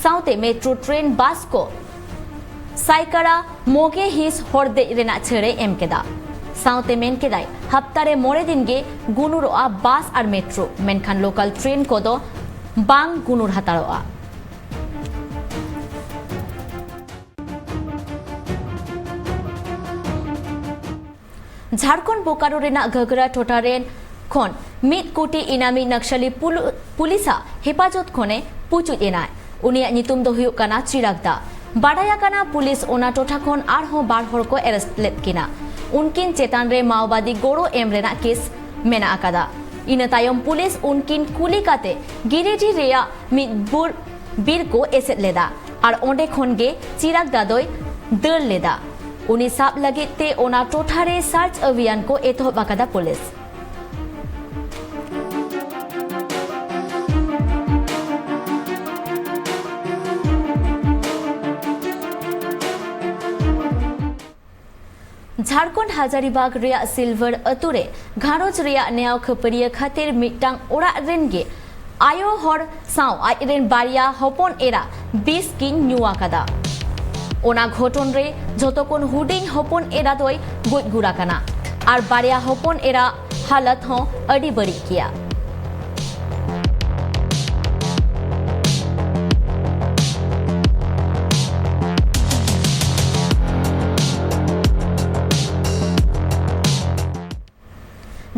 ᱥᱟᱶᱛᱮ ᱢᱮᱴᱨᱳ ᱴᱨᱮᱱ, ᱵᱟᱥ ᱠᱚ ᱥᱟᱭᱠᱟᱲᱟ ᱢᱚᱜᱮ ᱦᱤᱸᱥ ᱦᱚᱲ ᱫᱮᱡ ᱨᱮᱱᱟᱜ ᱪᱷᱟᱹᱲ ᱮ ᱮᱢ ᱠᱮᱫᱟ᱾ ᱥᱟᱶᱛᱮ ᱢᱮᱱ ᱠᱮᱫᱟᱭ, ᱦᱟᱯᱛᱟ ᱨᱮ ᱢᱚᱬᱮ ᱫᱤᱱ ᱜᱮ ᱜᱩᱱᱩᱨᱚᱜᱼᱟ ᱵᱟᱥ ᱟᱨ ᱢᱮᱴᱨᱳ, ᱢᱮᱱᱠᱷᱟᱱ ᱞᱳᱠᱟᱞ ᱴᱨᱮᱱ ᱠᱚᱫᱚ ᱵᱟᱝ ᱜᱩᱱᱩᱨ ᱦᱟᱛᱟᱲᱚᱜᱼᱟ᱾ ᱡᱷᱟᱲᱠᱷᱚᱸᱰ ᱵᱳᱠᱟᱨᱳ ᱨᱮᱱᱟᱜ ᱜᱷᱟᱜᱽᱨᱟ ᱴᱚᱴᱷᱟ ᱨᱮᱱ ᱠᱷᱚᱱ ᱢᱤᱫ ᱠᱳᱴᱤ ᱤᱱᱟᱢᱤ ᱱᱟᱠᱥᱟᱞᱤ ᱯᱩᱞᱩ-, ᱯᱩᱞᱤᱥᱟᱜ ᱦᱮᱯᱟᱡᱚᱛ ᱠᱷᱚᱱᱮ ᱯᱩᱪᱩᱡ ᱮᱱᱟᱭ᱾ ᱩᱱᱤᱭᱟᱜ ᱧᱩᱛᱩᱢ ᱫᱚ ᱦᱩᱭᱩᱜ ᱠᱟᱱᱟ ᱪᱤᱨᱟᱜ ᱫᱟ᱾ ᱵᱟᱰᱟᱭ ᱟᱠᱟᱱᱟ, ᱯᱩᱞᱤᱥ ᱚᱱᱟ ᱴᱚᱴᱷᱟ ᱠᱷᱚᱱ ᱟᱨᱦᱚᱸ ᱵᱟᱨ ᱦᱚᱲ ᱠᱚ ᱮᱨᱮᱥᱴ ᱞᱮᱫ ᱠᱤᱱᱟ᱾ ᱩᱱᱠᱤᱱ ᱪᱮᱛᱟᱱ ᱨᱮ ᱢᱟᱣᱵᱟᱫᱤ ᱜᱚᱲᱚ ᱮᱢ ᱨᱮᱱᱟᱜ ᱠᱮᱥ ᱢᱮᱱᱟᱜ ᱟᱠᱟᱫᱟ᱾ ᱤᱱᱟᱹ ᱛᱟᱭᱚᱢ ᱯᱩᱞᱤᱥ ᱩᱱᱠᱤᱱ ᱠᱩᱞᱤ ᱠᱟᱛᱮ ᱜᱤᱨᱤᱰᱤ ᱨᱮᱭᱟᱜ ᱢᱤᱫ ᱵᱩᱨ-, ᱵᱤᱨ ᱠᱚ ᱮᱥᱮᱫ ᱞᱮᱫᱟ ᱟᱨ ᱚᱸᱰᱮ ᱠᱷᱚᱱ ᱜᱮ ᱪᱤᱨᱟᱜ ᱫᱟ ᱫᱚᱭ ᱫᱟᱹᱲ ᱞᱮᱫᱟ᱾ ᱩᱱᱤ ᱥᱟᱵ ᱞᱟᱹᱜᱤᱫ ᱛᱮ ᱚᱱᱟ ᱴᱚᱴᱷᱟ ᱨᱮ ᱥᱟᱨᱪ ᱚᱵᱷᱤᱭᱟᱱ ᱠᱚ ᱮᱛᱚᱦᱚᱵ ᱟᱠᱟᱫᱟ ᱯᱩᱞᱤᱥ᱾ ᱡᱷᱟᱲᱠᱷᱚᱸᱰ ᱦᱟᱡᱟᱨᱤᱵᱟᱜᱽ ᱨᱮᱭᱟᱜ ᱥᱤᱞᱵᱷᱟᱨ ᱟᱹᱛᱩ ᱨᱮ ᱜᱷᱟᱨᱚᱸᱡᱽ ᱨᱮᱭᱟᱜ ᱱᱮᱭᱟᱣ ᱠᱷᱟᱹᱯᱟᱹᱨᱤᱭᱟᱹ ᱠᱷᱟᱹᱛᱤᱨ ᱢᱤᱫᱴᱟᱝ ᱚᱲᱟᱜ ᱨᱮᱱ ᱜᱮ ᱟᱭᱳ ᱦᱚᱲ ᱥᱟᱶ ᱟᱡ ᱨᱮᱱ ᱵᱟᱨᱭᱟ ᱦᱚᱯᱚᱱ ᱮᱨᱟ ᱵᱤᱥ ᱠᱤᱱ ᱧᱩ ᱟᱠᱟᱫᱟ᱾ ᱚᱱᱟ ᱜᱷᱚᱴᱚᱱ ᱨᱮ ᱡᱷᱚᱛᱚ ᱠᱷᱚᱱ ᱦᱩᱰᱤᱧ ᱦᱚᱯᱚᱱ ᱮᱨᱟ ᱫᱚᱭ ᱜᱚᱡ ᱜᱩᱨ ᱟᱠᱟᱱᱟ ᱟᱨ ᱵᱟᱨᱭᱟ ᱦᱚᱯᱚᱱ ᱮᱨᱟ ᱦᱟᱞᱚᱛ ᱦᱚᱸ ᱟᱹᱰᱤ ᱵᱟᱹᱲᱤᱡ ᱜᱮᱭᱟ᱾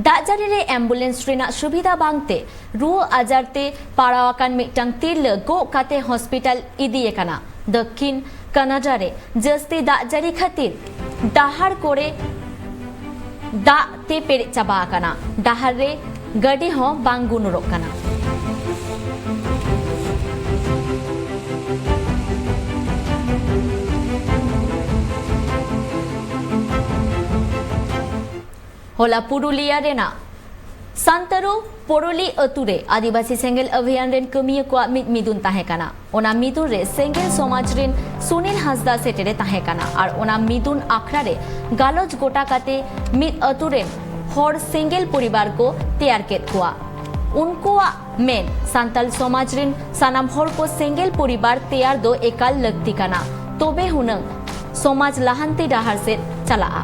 ᱫᱟᱜ ᱡᱟᱹᱲᱤ ᱨᱮ ᱮᱢᱵᱩᱞᱮᱱᱥ ᱨᱮᱱᱟᱜ ᱥᱩᱵᱤᱫᱷᱟ ᱵᱟᱝᱛᱮ ᱨᱩᱣᱟᱹ ᱟᱡᱟᱨ ᱛᱮ ᱯᱟᱲᱟᱣ ᱟᱠᱟᱱ ᱢᱤᱫᱴᱟᱝ ᱛᱤᱨᱞᱟᱹ ᱜᱚᱜ ᱠᱟᱛᱮ ᱦᱚᱥᱯᱤᱴᱟᱞ ᱤᱫᱤ ᱟᱠᱟᱱᱟ᱾ ᱫᱚᱠᱠᱷᱤᱱ ᱠᱟᱱᱟᱰᱟ ᱨᱮ ᱡᱟᱹᱥᱛᱤ ᱫᱟᱜ ᱡᱟᱹᱲᱤ ᱠᱷᱟᱹᱛᱤᱨ ᱰᱟᱦᱟᱨ ᱠᱚᱨᱮ ᱫᱟᱜ ᱛᱮ ᱯᱮᱨᱮᱡ ᱪᱟᱵᱟ ᱟᱠᱟᱱᱟ᱾ ᱰᱟᱦᱟᱨ ᱨᱮ ᱜᱟᱹᱰᱤ ᱦᱚᱸ ᱵᱟᱝ ᱜᱩᱱᱩᱨᱚᱜ ᱠᱟᱱᱟ᱾ ᱦᱚᱞᱟ ᱯᱩᱨᱩᱞᱤᱭᱟ ᱨᱮᱱᱟᱜ ᱥᱟᱱᱛᱟᱨᱩ ᱯᱚᱨᱚᱞᱤ ᱟᱹᱛᱩ ᱨᱮ ᱟᱹᱫᱤᱵᱟᱹᱥᱤ ᱥᱮᱸᱜᱮᱞ ᱚᱵᱷᱤᱭᱟᱱ ᱨᱮᱱ ᱠᱟᱹᱢᱤᱭᱟᱹ ᱠᱚᱣᱟᱜ ᱢᱤᱫ ᱢᱤᱫᱩᱱ ᱛᱟᱦᱮᱸ ᱠᱟᱱᱟ᱾ ᱚᱱᱟ ᱢᱤᱫᱩᱱ ᱨᱮ ᱥᱮᱸᱜᱮᱞ ᱥᱚᱢᱟᱡᱽ ᱨᱮᱱ ᱥᱩᱱᱤᱞ ᱦᱟᱸᱥᱫᱟ ᱥᱮᱴᱮᱨᱮ ᱛᱟᱦᱮᱸ ᱠᱟᱱᱟ ᱟᱨ ᱚᱱᱟ ᱢᱤᱫᱩᱱ ᱟᱠᱷᱲᱟ ᱨᱮ ᱜᱟᱞᱚᱪ ᱜᱚᱴᱟ ᱠᱟᱛᱮ ᱢᱤᱫ ᱟᱹᱛᱩ ᱨᱮᱱ ᱦᱚᱲ ᱥᱮᱸᱜᱮᱞ ᱯᱚᱨᱤᱵᱟᱨ ᱠᱚ ᱛᱮᱭᱟᱨ ᱠᱮᱫ ᱠᱚᱣᱟ᱾ ᱩᱱᱠᱩᱣᱟᱜ ᱢᱮᱱ, ᱥᱟᱱᱛᱟᱞ ᱥᱚᱢᱟᱡᱽ ᱨᱮᱱ ᱥᱟᱱᱟᱢ ᱦᱚᱲ ᱠᱚ ᱥᱮᱸᱜᱮᱞ ᱯᱚᱨᱤᱵᱟᱨ ᱛᱮᱭᱟᱨ ᱫᱚ ᱮᱠᱟᱞ ᱞᱟᱹᱠᱛᱤ ᱠᱟᱱᱟ, ᱛᱚᱵᱮ ᱦᱩᱱᱟᱹᱝ ᱥᱚᱢᱟᱡᱽ ᱞᱟᱦᱟᱱᱛᱤ ᱰᱟᱦᱟᱨ ᱥᱮᱫ ᱪᱟᱞᱟᱜᱼᱟ᱾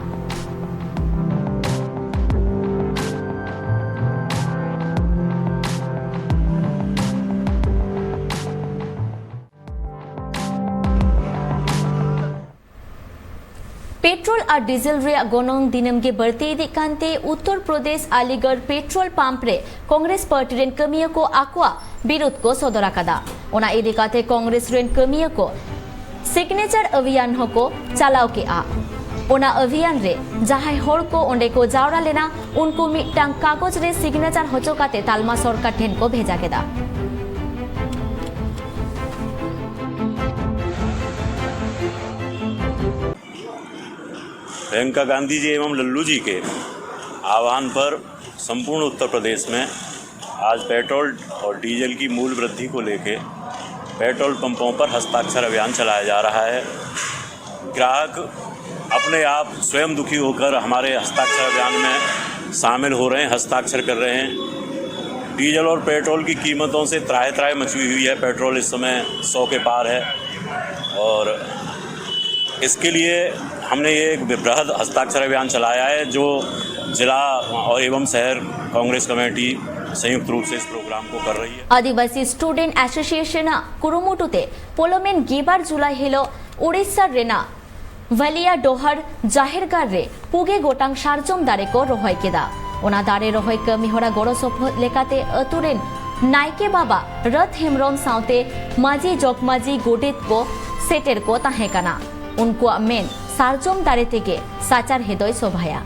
ᱯᱮᱴᱨᱳᱞ ᱟᱨ ᱰᱤᱡᱮᱞ ᱨᱮᱭᱟᱜ ᱜᱚᱱᱚᱝ ᱫᱤᱱᱟᱹᱢ ᱜᱮ ᱵᱟᱹᱲᱛᱤ ᱤᱫᱤᱜ ᱠᱟᱱᱛᱮ ᱩᱛᱛᱚᱨ ᱯᱨᱚᱫᱮᱥ ᱟᱞᱤᱜᱚᱲ ᱯᱮᱴᱨᱳᱞ ᱯᱟᱢᱯ ᱨᱮ ᱠᱚᱝᱜᱨᱮᱥ ᱯᱟᱨᱴᱤ ᱨᱮᱱ ᱠᱟᱹᱢᱤᱭᱟᱹ ᱠᱚ ᱟᱠᱚᱣᱟᱜ ᱵᱤᱨᱩᱫᱷ ᱠᱚ ᱥᱚᱫᱚᱨ ᱟᱠᱟᱫᱟ᱾ ᱚᱱᱟ ᱤᱫᱤ ᱠᱟᱛᱮ ᱠᱚᱝᱜᱨᱮᱥ ᱨᱮᱱ ᱠᱟᱹᱢᱤᱭᱟᱹ ᱠᱚ ᱥᱤᱜᱽᱱᱮᱪᱟᱨ ᱚᱵᱷᱤᱭᱟᱱ ᱦᱚᱸᱠᱚ ᱪᱟᱞᱟᱣ ᱠᱮᱫᱼᱟ᱾ ᱚᱱᱟ ᱚᱵᱷᱤᱭᱟᱱ ᱨᱮ ᱡᱟᱦᱟᱸᱭ ᱦᱚᱲ ᱠᱚ ᱚᱸᱰᱮ ᱠᱚ ᱡᱟᱣᱨᱟ ᱞᱮᱱᱟ, ᱩᱱᱠᱩ ᱢᱤᱫᱴᱟᱝ ᱠᱟᱜᱚᱡᱽ ᱨᱮ ᱥᱤᱜᱽᱱᱮᱪᱟᱨ ᱦᱚᱪᱚ ᱠᱟᱛᱮ ᱛᱟᱞᱢᱟ ᱥᱚᱨᱠᱟᱨ ᱴᱷᱮᱱ ᱠᱚ ᱵᱷᱮᱡᱟ ᱠᱮᱫᱟ᱾ प्रियंका गांधी जी एवं लल्लू जी के आह्वान पर संपूर्ण उत्तर प्रदेश में आज पेट्रोल और डीजल की मूल वृद्धि को लेके पेट्रोल पंपों पर हस्ताक्षर अभियान चलाया जा रहा है। ग्राहक अपने आप स्वयं दुखी होकर हमारे हस्ताक्षर अभियान में शामिल हो रहे हैं, हस्ताक्षर कर रहे हैं। डीजल और पेट्रोल की कीमतों से त्राहि त्राहि मची हुई है। पेट्रोल इस समय सौ के पार है और इसके लिए हमने ये एक बृहद हस्ताक्षर अभियान चलाया है, जो जिला और एवं शहर कांग्रेस कमेटी संयुक्त रूप से इस प्रोग्राम को कर रही है। ᱟᱹᱫᱤᱵᱟᱹᱥᱤ ᱥᱴᱩᱰᱮᱱᱴ ᱮᱥᱳᱥᱤᱭᱮᱥᱚᱱ ᱟᱜ ᱠᱩᱨᱩᱢᱩᱴᱩ ᱛᱮ ᱯᱚᱞᱚᱢᱮᱱ ᱜᱮᱞᱵᱟᱨ ᱡᱩᱞᱟᱭ ᱦᱤᱞᱳᱜ ᱩᱲᱤᱥᱥᱟ ᱨᱮᱱᱟᱜ ᱵᱷᱟᱞᱤᱭᱟ ᱰᱚᱦᱟᱨ ᱡᱟᱦᱮᱨ ᱜᱟᱲ ᱨᱮ ᱯᱩᱜᱮ ᱜᱚᱴᱟᱝ ᱥᱟᱨᱡᱚᱢ ᱫᱟᱨᱮ ᱠᱚ ᱨᱚᱦᱚᱭ ᱠᱮᱫᱟ᱾ ᱚᱱᱟ ᱫᱟᱨᱮ ᱨᱚᱦᱚᱭ ᱠᱟᱹᱢᱤ ᱦᱚᱨᱟ ᱜᱚᱲᱚ ᱥᱚᱯᱚᱦᱚᱫ ᱞᱮᱠᱟᱛᱮ ᱟᱹᱛᱩ ᱨᱮᱱ ᱱᱟᱭᱠᱮ ᱵᱟᱵᱟ ᱨᱟᱹᱛ ᱦᱮᱢᱵᱨᱚᱢ ᱥᱟᱶᱛᱮ ᱢᱟᱹᱡᱷᱤ, ᱡᱚᱜᱽᱢᱟᱹᱡᱷᱤ, ᱜᱚᱰᱮᱛ ᱠᱚ ᱥᱮᱴᱮᱨ ᱠᱚ ᱛᱟᱦᱮᱸ ᱠᱟᱱᱟ᱾ ᱩᱱᱠᱩᱣᱟᱜ ᱢᱮᱱ, ᱥᱟᱨᱡᱚᱢ ᱫᱟᱨᱮ ᱛᱮᱜᱮ ᱥᱟᱪᱟᱨᱦᱮᱫ ᱫᱚᱭ ᱥᱚᱵᱷᱟᱭᱟ᱾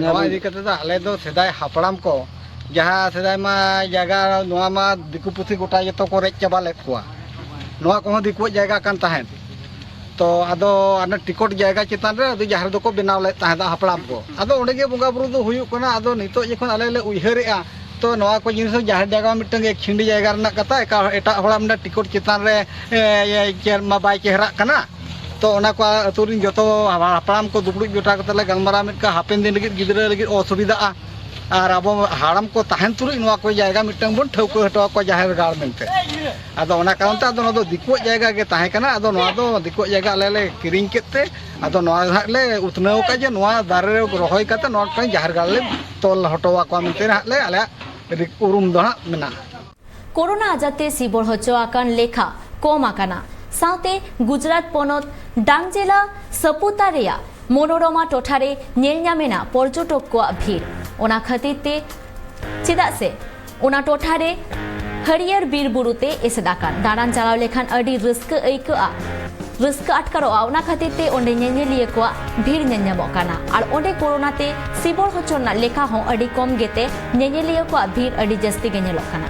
ᱱᱚᱣᱟ ᱤᱫᱤ ᱠᱟᱛᱮ ᱫᱚ ᱟᱞᱮ ᱫᱚ ᱥᱮᱫᱟᱭ ᱦᱟᱯᱲᱟᱢ ᱠᱚ ᱡᱟᱦᱟᱸ ᱥᱮᱫᱟᱭ ᱢᱟ ᱡᱟᱭᱜᱟ, ᱱᱚᱣᱟ ᱢᱟ ᱫᱤᱠᱩ ᱯᱩᱥᱤ ᱜᱚᱴᱟ ᱡᱚᱛᱚ ᱠᱚ ᱨᱮᱡ ᱪᱟᱵᱟ ᱞᱮᱫ ᱠᱚᱣᱟ᱾ ᱱᱚᱣᱟ ᱠᱚᱦᱚᱸ ᱫᱤᱠᱩᱣᱟᱜ ᱡᱟᱭᱜᱟ ᱠᱟᱱ ᱛᱟᱦᱮᱸᱫ᱾ ᱛᱚ ᱟᱫᱚ ᱚᱱᱟ ᱴᱤᱠᱚᱴ ᱡᱟᱭᱜᱟ ᱪᱮᱛᱟᱱ ᱨᱮ ᱟᱫᱚ ᱡᱟᱦᱮᱨ ᱫᱚᱠᱚ ᱵᱮᱱᱟᱣ ᱞᱮᱫ ᱛᱟᱦᱮᱸᱫ ᱦᱟᱯᱲᱟᱢ ᱠᱚ᱾ ᱟᱫᱚ ᱚᱸᱰᱮ ᱜᱮ ᱵᱚᱸᱜᱟ ᱵᱩᱨᱩ ᱫᱚ ᱦᱩᱭᱩᱜ ᱠᱟᱱᱟ᱾ ᱟᱫᱚ ᱱᱤᱛᱚᱜ ᱡᱚᱠᱷᱚᱱ ᱟᱞᱮ ᱞᱮ ᱩᱭᱦᱟᱹᱨᱮᱜᱼᱟ, ᱛᱚ ᱱᱚᱣᱟ ᱠᱚ ᱡᱤᱱᱤᱥ ᱫᱚ ᱡᱟᱦᱮᱨ ᱡᱟᱭᱜᱟ ᱢᱤᱫᱴᱟᱝ ᱜᱮ ᱠᱷᱤᱸᱰᱤ ᱡᱟᱭᱜᱟ ᱨᱮᱱᱟᱜ ᱠᱟᱛᱷᱟ, ᱮᱴᱟᱜ, ᱮᱴᱟᱜ ᱦᱚᱲᱟᱜ ᱢᱤᱫᱴᱟᱝ ᱴᱤᱠᱚᱴ ᱪᱮᱛᱟᱱ ᱨᱮ, ᱮ, ᱮ, ᱪᱮᱫ ᱢᱟ ᱵᱟᱭ ᱪᱮᱦᱨᱟᱜ ᱠᱟᱱᱟ᱾ ᱛᱚ ᱚᱱᱟ ᱠᱚ ᱟᱹᱛᱩ ᱨᱤᱱ ᱡᱚᱛᱚ ᱦᱟᱯᱲᱟᱢ ᱠᱚ ᱫᱩᱯᱲᱩᱵ ᱡᱚᱴᱟᱣ ᱠᱟᱛᱮ ᱞᱮ ᱜᱟᱞᱢᱟᱨᱟᱣ ᱢᱤᱫ ᱠᱟᱜᱼᱟ, ᱦᱟᱯᱮᱱ ᱫᱤᱱ ᱞᱟᱹᱜᱤᱫ ᱜᱤᱫᱽᱨᱟᱹ ᱞᱟᱹᱜᱤᱫ ᱚᱥᱩᱵᱤᱫᱷᱟᱜᱼᱟ᱾ ᱟᱨ ᱟᱵᱚ ᱦᱟᱲᱟᱢ ᱠᱚ ᱛᱟᱦᱮᱱ ᱛᱩᱞᱩᱡ ᱱᱚᱣᱟ ᱠᱚ ᱡᱟᱭᱜᱟ ᱢᱤᱫᱴᱟᱝ ᱵᱚᱱ ᱴᱷᱟᱹᱣᱠᱟᱹ ᱦᱚᱴᱚ ᱟᱠᱚᱣᱟ ᱡᱟᱦᱮᱨ ᱜᱟᱲ ᱢᱮᱱᱛᱮ᱾ ᱟᱫᱚ ᱚᱱᱟ ᱠᱟᱨᱚᱱ ᱛᱮ ᱟᱫᱚ ᱱᱚᱣᱟ ᱫᱚ ᱫᱤᱠᱩᱣᱟᱜ ᱡᱟᱭᱜᱟ ᱜᱮ ᱛᱟᱦᱮᱸ ᱠᱟᱱᱟ᱾ ᱟᱫᱚ ᱱᱚᱣᱟ ᱫᱚ ᱫᱤᱠᱩᱣᱟᱜ ᱡᱟᱭᱜᱟ ᱟᱞᱮ ᱞᱮ ᱠᱤᱨᱤᱧ ᱠᱮᱫ ᱛᱮ, ᱟᱫᱚ ᱱᱚᱣᱟ ᱦᱟᱸᱜ ᱞᱮ ᱩᱛᱱᱟᱹᱣ ᱟᱠᱟᱫ ᱡᱮ ᱱᱚᱣᱟ ᱫᱟᱨᱮ ᱨᱮ ᱨᱚᱦᱚᱭ ᱠᱟᱛᱮ ᱱᱚᱣᱟ ᱢᱤᱫᱴᱟᱝ ᱡᱟᱦᱮᱨ ᱜᱟᱲ ᱞᱮ ᱛᱚᱞ ᱦᱚᱴᱚ ᱟᱠᱚᱣᱟ ᱢᱮᱱᱛᱮ ᱦᱟᱸᱜ ᱞᱮ ᱟᱞᱮᱭᱟᱜ ᱨᱤᱠ-, ᱩᱨᱩᱢ ᱫᱚ ᱦᱟᱸᱜ ᱢᱮᱱᱟᱜᱼᱟ᱾ ᱠᱳᱨᱳᱱᱟ ᱟᱡᱟᱨ ᱛᱮ ᱥᱤᱵᱚᱲ ᱦᱚᱪᱚ ᱟᱠᱟᱱ ᱞᱮᱠᱷᱟ ᱠᱚᱢ ᱟᱠᱟᱱᱟ᱾ ᱥᱟᱶᱛᱮ ᱜᱩᱡᱽᱨᱟᱴ ᱯᱚᱱᱚᱛ ᱰᱟᱝᱡᱮᱞᱟ ᱥᱟᱯᱩᱛᱟ ᱨᱮᱭᱟᱜ ᱢᱚᱱᱳᱨᱚᱢᱟ ᱴᱚᱴᱷᱟ ᱨᱮ ᱧᱮᱞ ᱧᱟᱢ ᱮᱱᱟ ᱯᱚᱨᱡᱚᱴᱚᱠ ᱠᱚᱣᱟᱜ ᱵᱷᱤᱲ᱾ ᱚᱱᱟ ᱠᱷᱟᱹᱛᱤᱨ ᱛᱮ, ᱪᱮᱫᱟᱜ ᱥᱮ ᱚᱱᱟ ᱴᱚᱴᱷᱟ ᱨᱮ ᱦᱟᱹᱨᱭᱟᱹᱲ ᱵᱤᱨ ᱵᱩᱨᱩ ᱛᱮ ᱮᱥᱮᱫ ᱟᱠᱟᱱ᱾ ᱫᱟᱬᱟᱱ ᱪᱟᱞᱟᱣ ᱞᱮᱠᱷᱟᱱ ᱟᱹᱰᱤ ᱨᱟᱹᱥᱠᱟᱹ ᱟᱹᱭᱠᱟᱹᱜᱼᱟ, ᱨᱟᱹᱥᱠᱟᱹ ᱟᱴᱠᱟᱨᱚᱜᱼᱟ᱾ ᱚᱱᱟ ᱠᱷᱟᱹᱛᱤᱨ ᱛᱮ ᱚᱸᱰᱮ ᱧᱮᱧᱮᱞᱤᱭᱟᱹ ᱠᱚᱣᱟᱜ ᱵᱷᱤᱲ ᱧᱮᱞ ᱧᱟᱢᱚᱜ ᱠᱟᱱᱟ᱾ ᱟᱨ ᱚᱸᱰᱮ ᱠᱳᱨᱳᱱᱟ ᱛᱮ ᱥᱤᱵᱚᱲ ᱦᱚᱪᱚ ᱨᱮᱱᱟᱜ ᱞᱮᱠᱷᱟ ᱦᱚᱸ ᱟᱹᱰᱤ ᱠᱚᱢ ᱜᱮᱛᱮ ᱧᱮᱧᱮᱞᱤᱭᱟᱹ ᱠᱚᱣᱟᱜ ᱵᱷᱤᱲ ᱟᱹᱰᱤ ᱡᱟᱹᱥᱛᱤ ᱜᱮ ᱧᱮᱞᱚᱜ ᱠᱟᱱᱟ᱾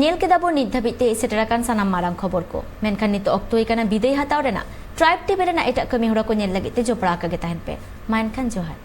ᱧᱮᱞ ᱠᱮᱫᱟ ᱵᱚᱱ ᱱᱤᱛ ᱫᱷᱟᱹᱵᱤᱡ ᱛᱮ ᱦᱮᱡ ᱥᱮᱴᱮᱨ ᱟᱠᱟᱱ ᱥᱟᱱᱟᱢ ᱢᱟᱨᱟᱝ ᱠᱷᱚᱵᱚᱨ ᱠᱚ, ᱢᱮᱱᱠᱷᱟᱱ ᱱᱤᱛᱚᱜ ᱚᱠᱛᱚ ᱦᱩᱭ ᱠᱟᱱᱟ ᱵᱤᱫᱟᱹᱭ ᱦᱟᱛᱟᱣ ᱨᱮᱱᱟᱜ᱾ ᱴᱨᱟᱭᱤᱵᱽ ᱴᱤᱵᱷᱤ ᱨᱮᱱᱟᱜ ᱮᱴᱟᱜ ᱠᱟᱹᱢᱤ ᱦᱚᱨᱟ ᱠᱚ ᱧᱮᱞ ᱞᱟᱹᱜᱤᱫ ᱛᱮ ᱡᱚᱯᱲᱟᱣ ᱟᱠᱟ ᱜᱮ ᱛᱟᱦᱮᱱ ᱯᱮ᱾ ᱢᱟ ᱮᱱᱠᱷᱟᱱ ᱡᱚᱦᱟᱨ᱾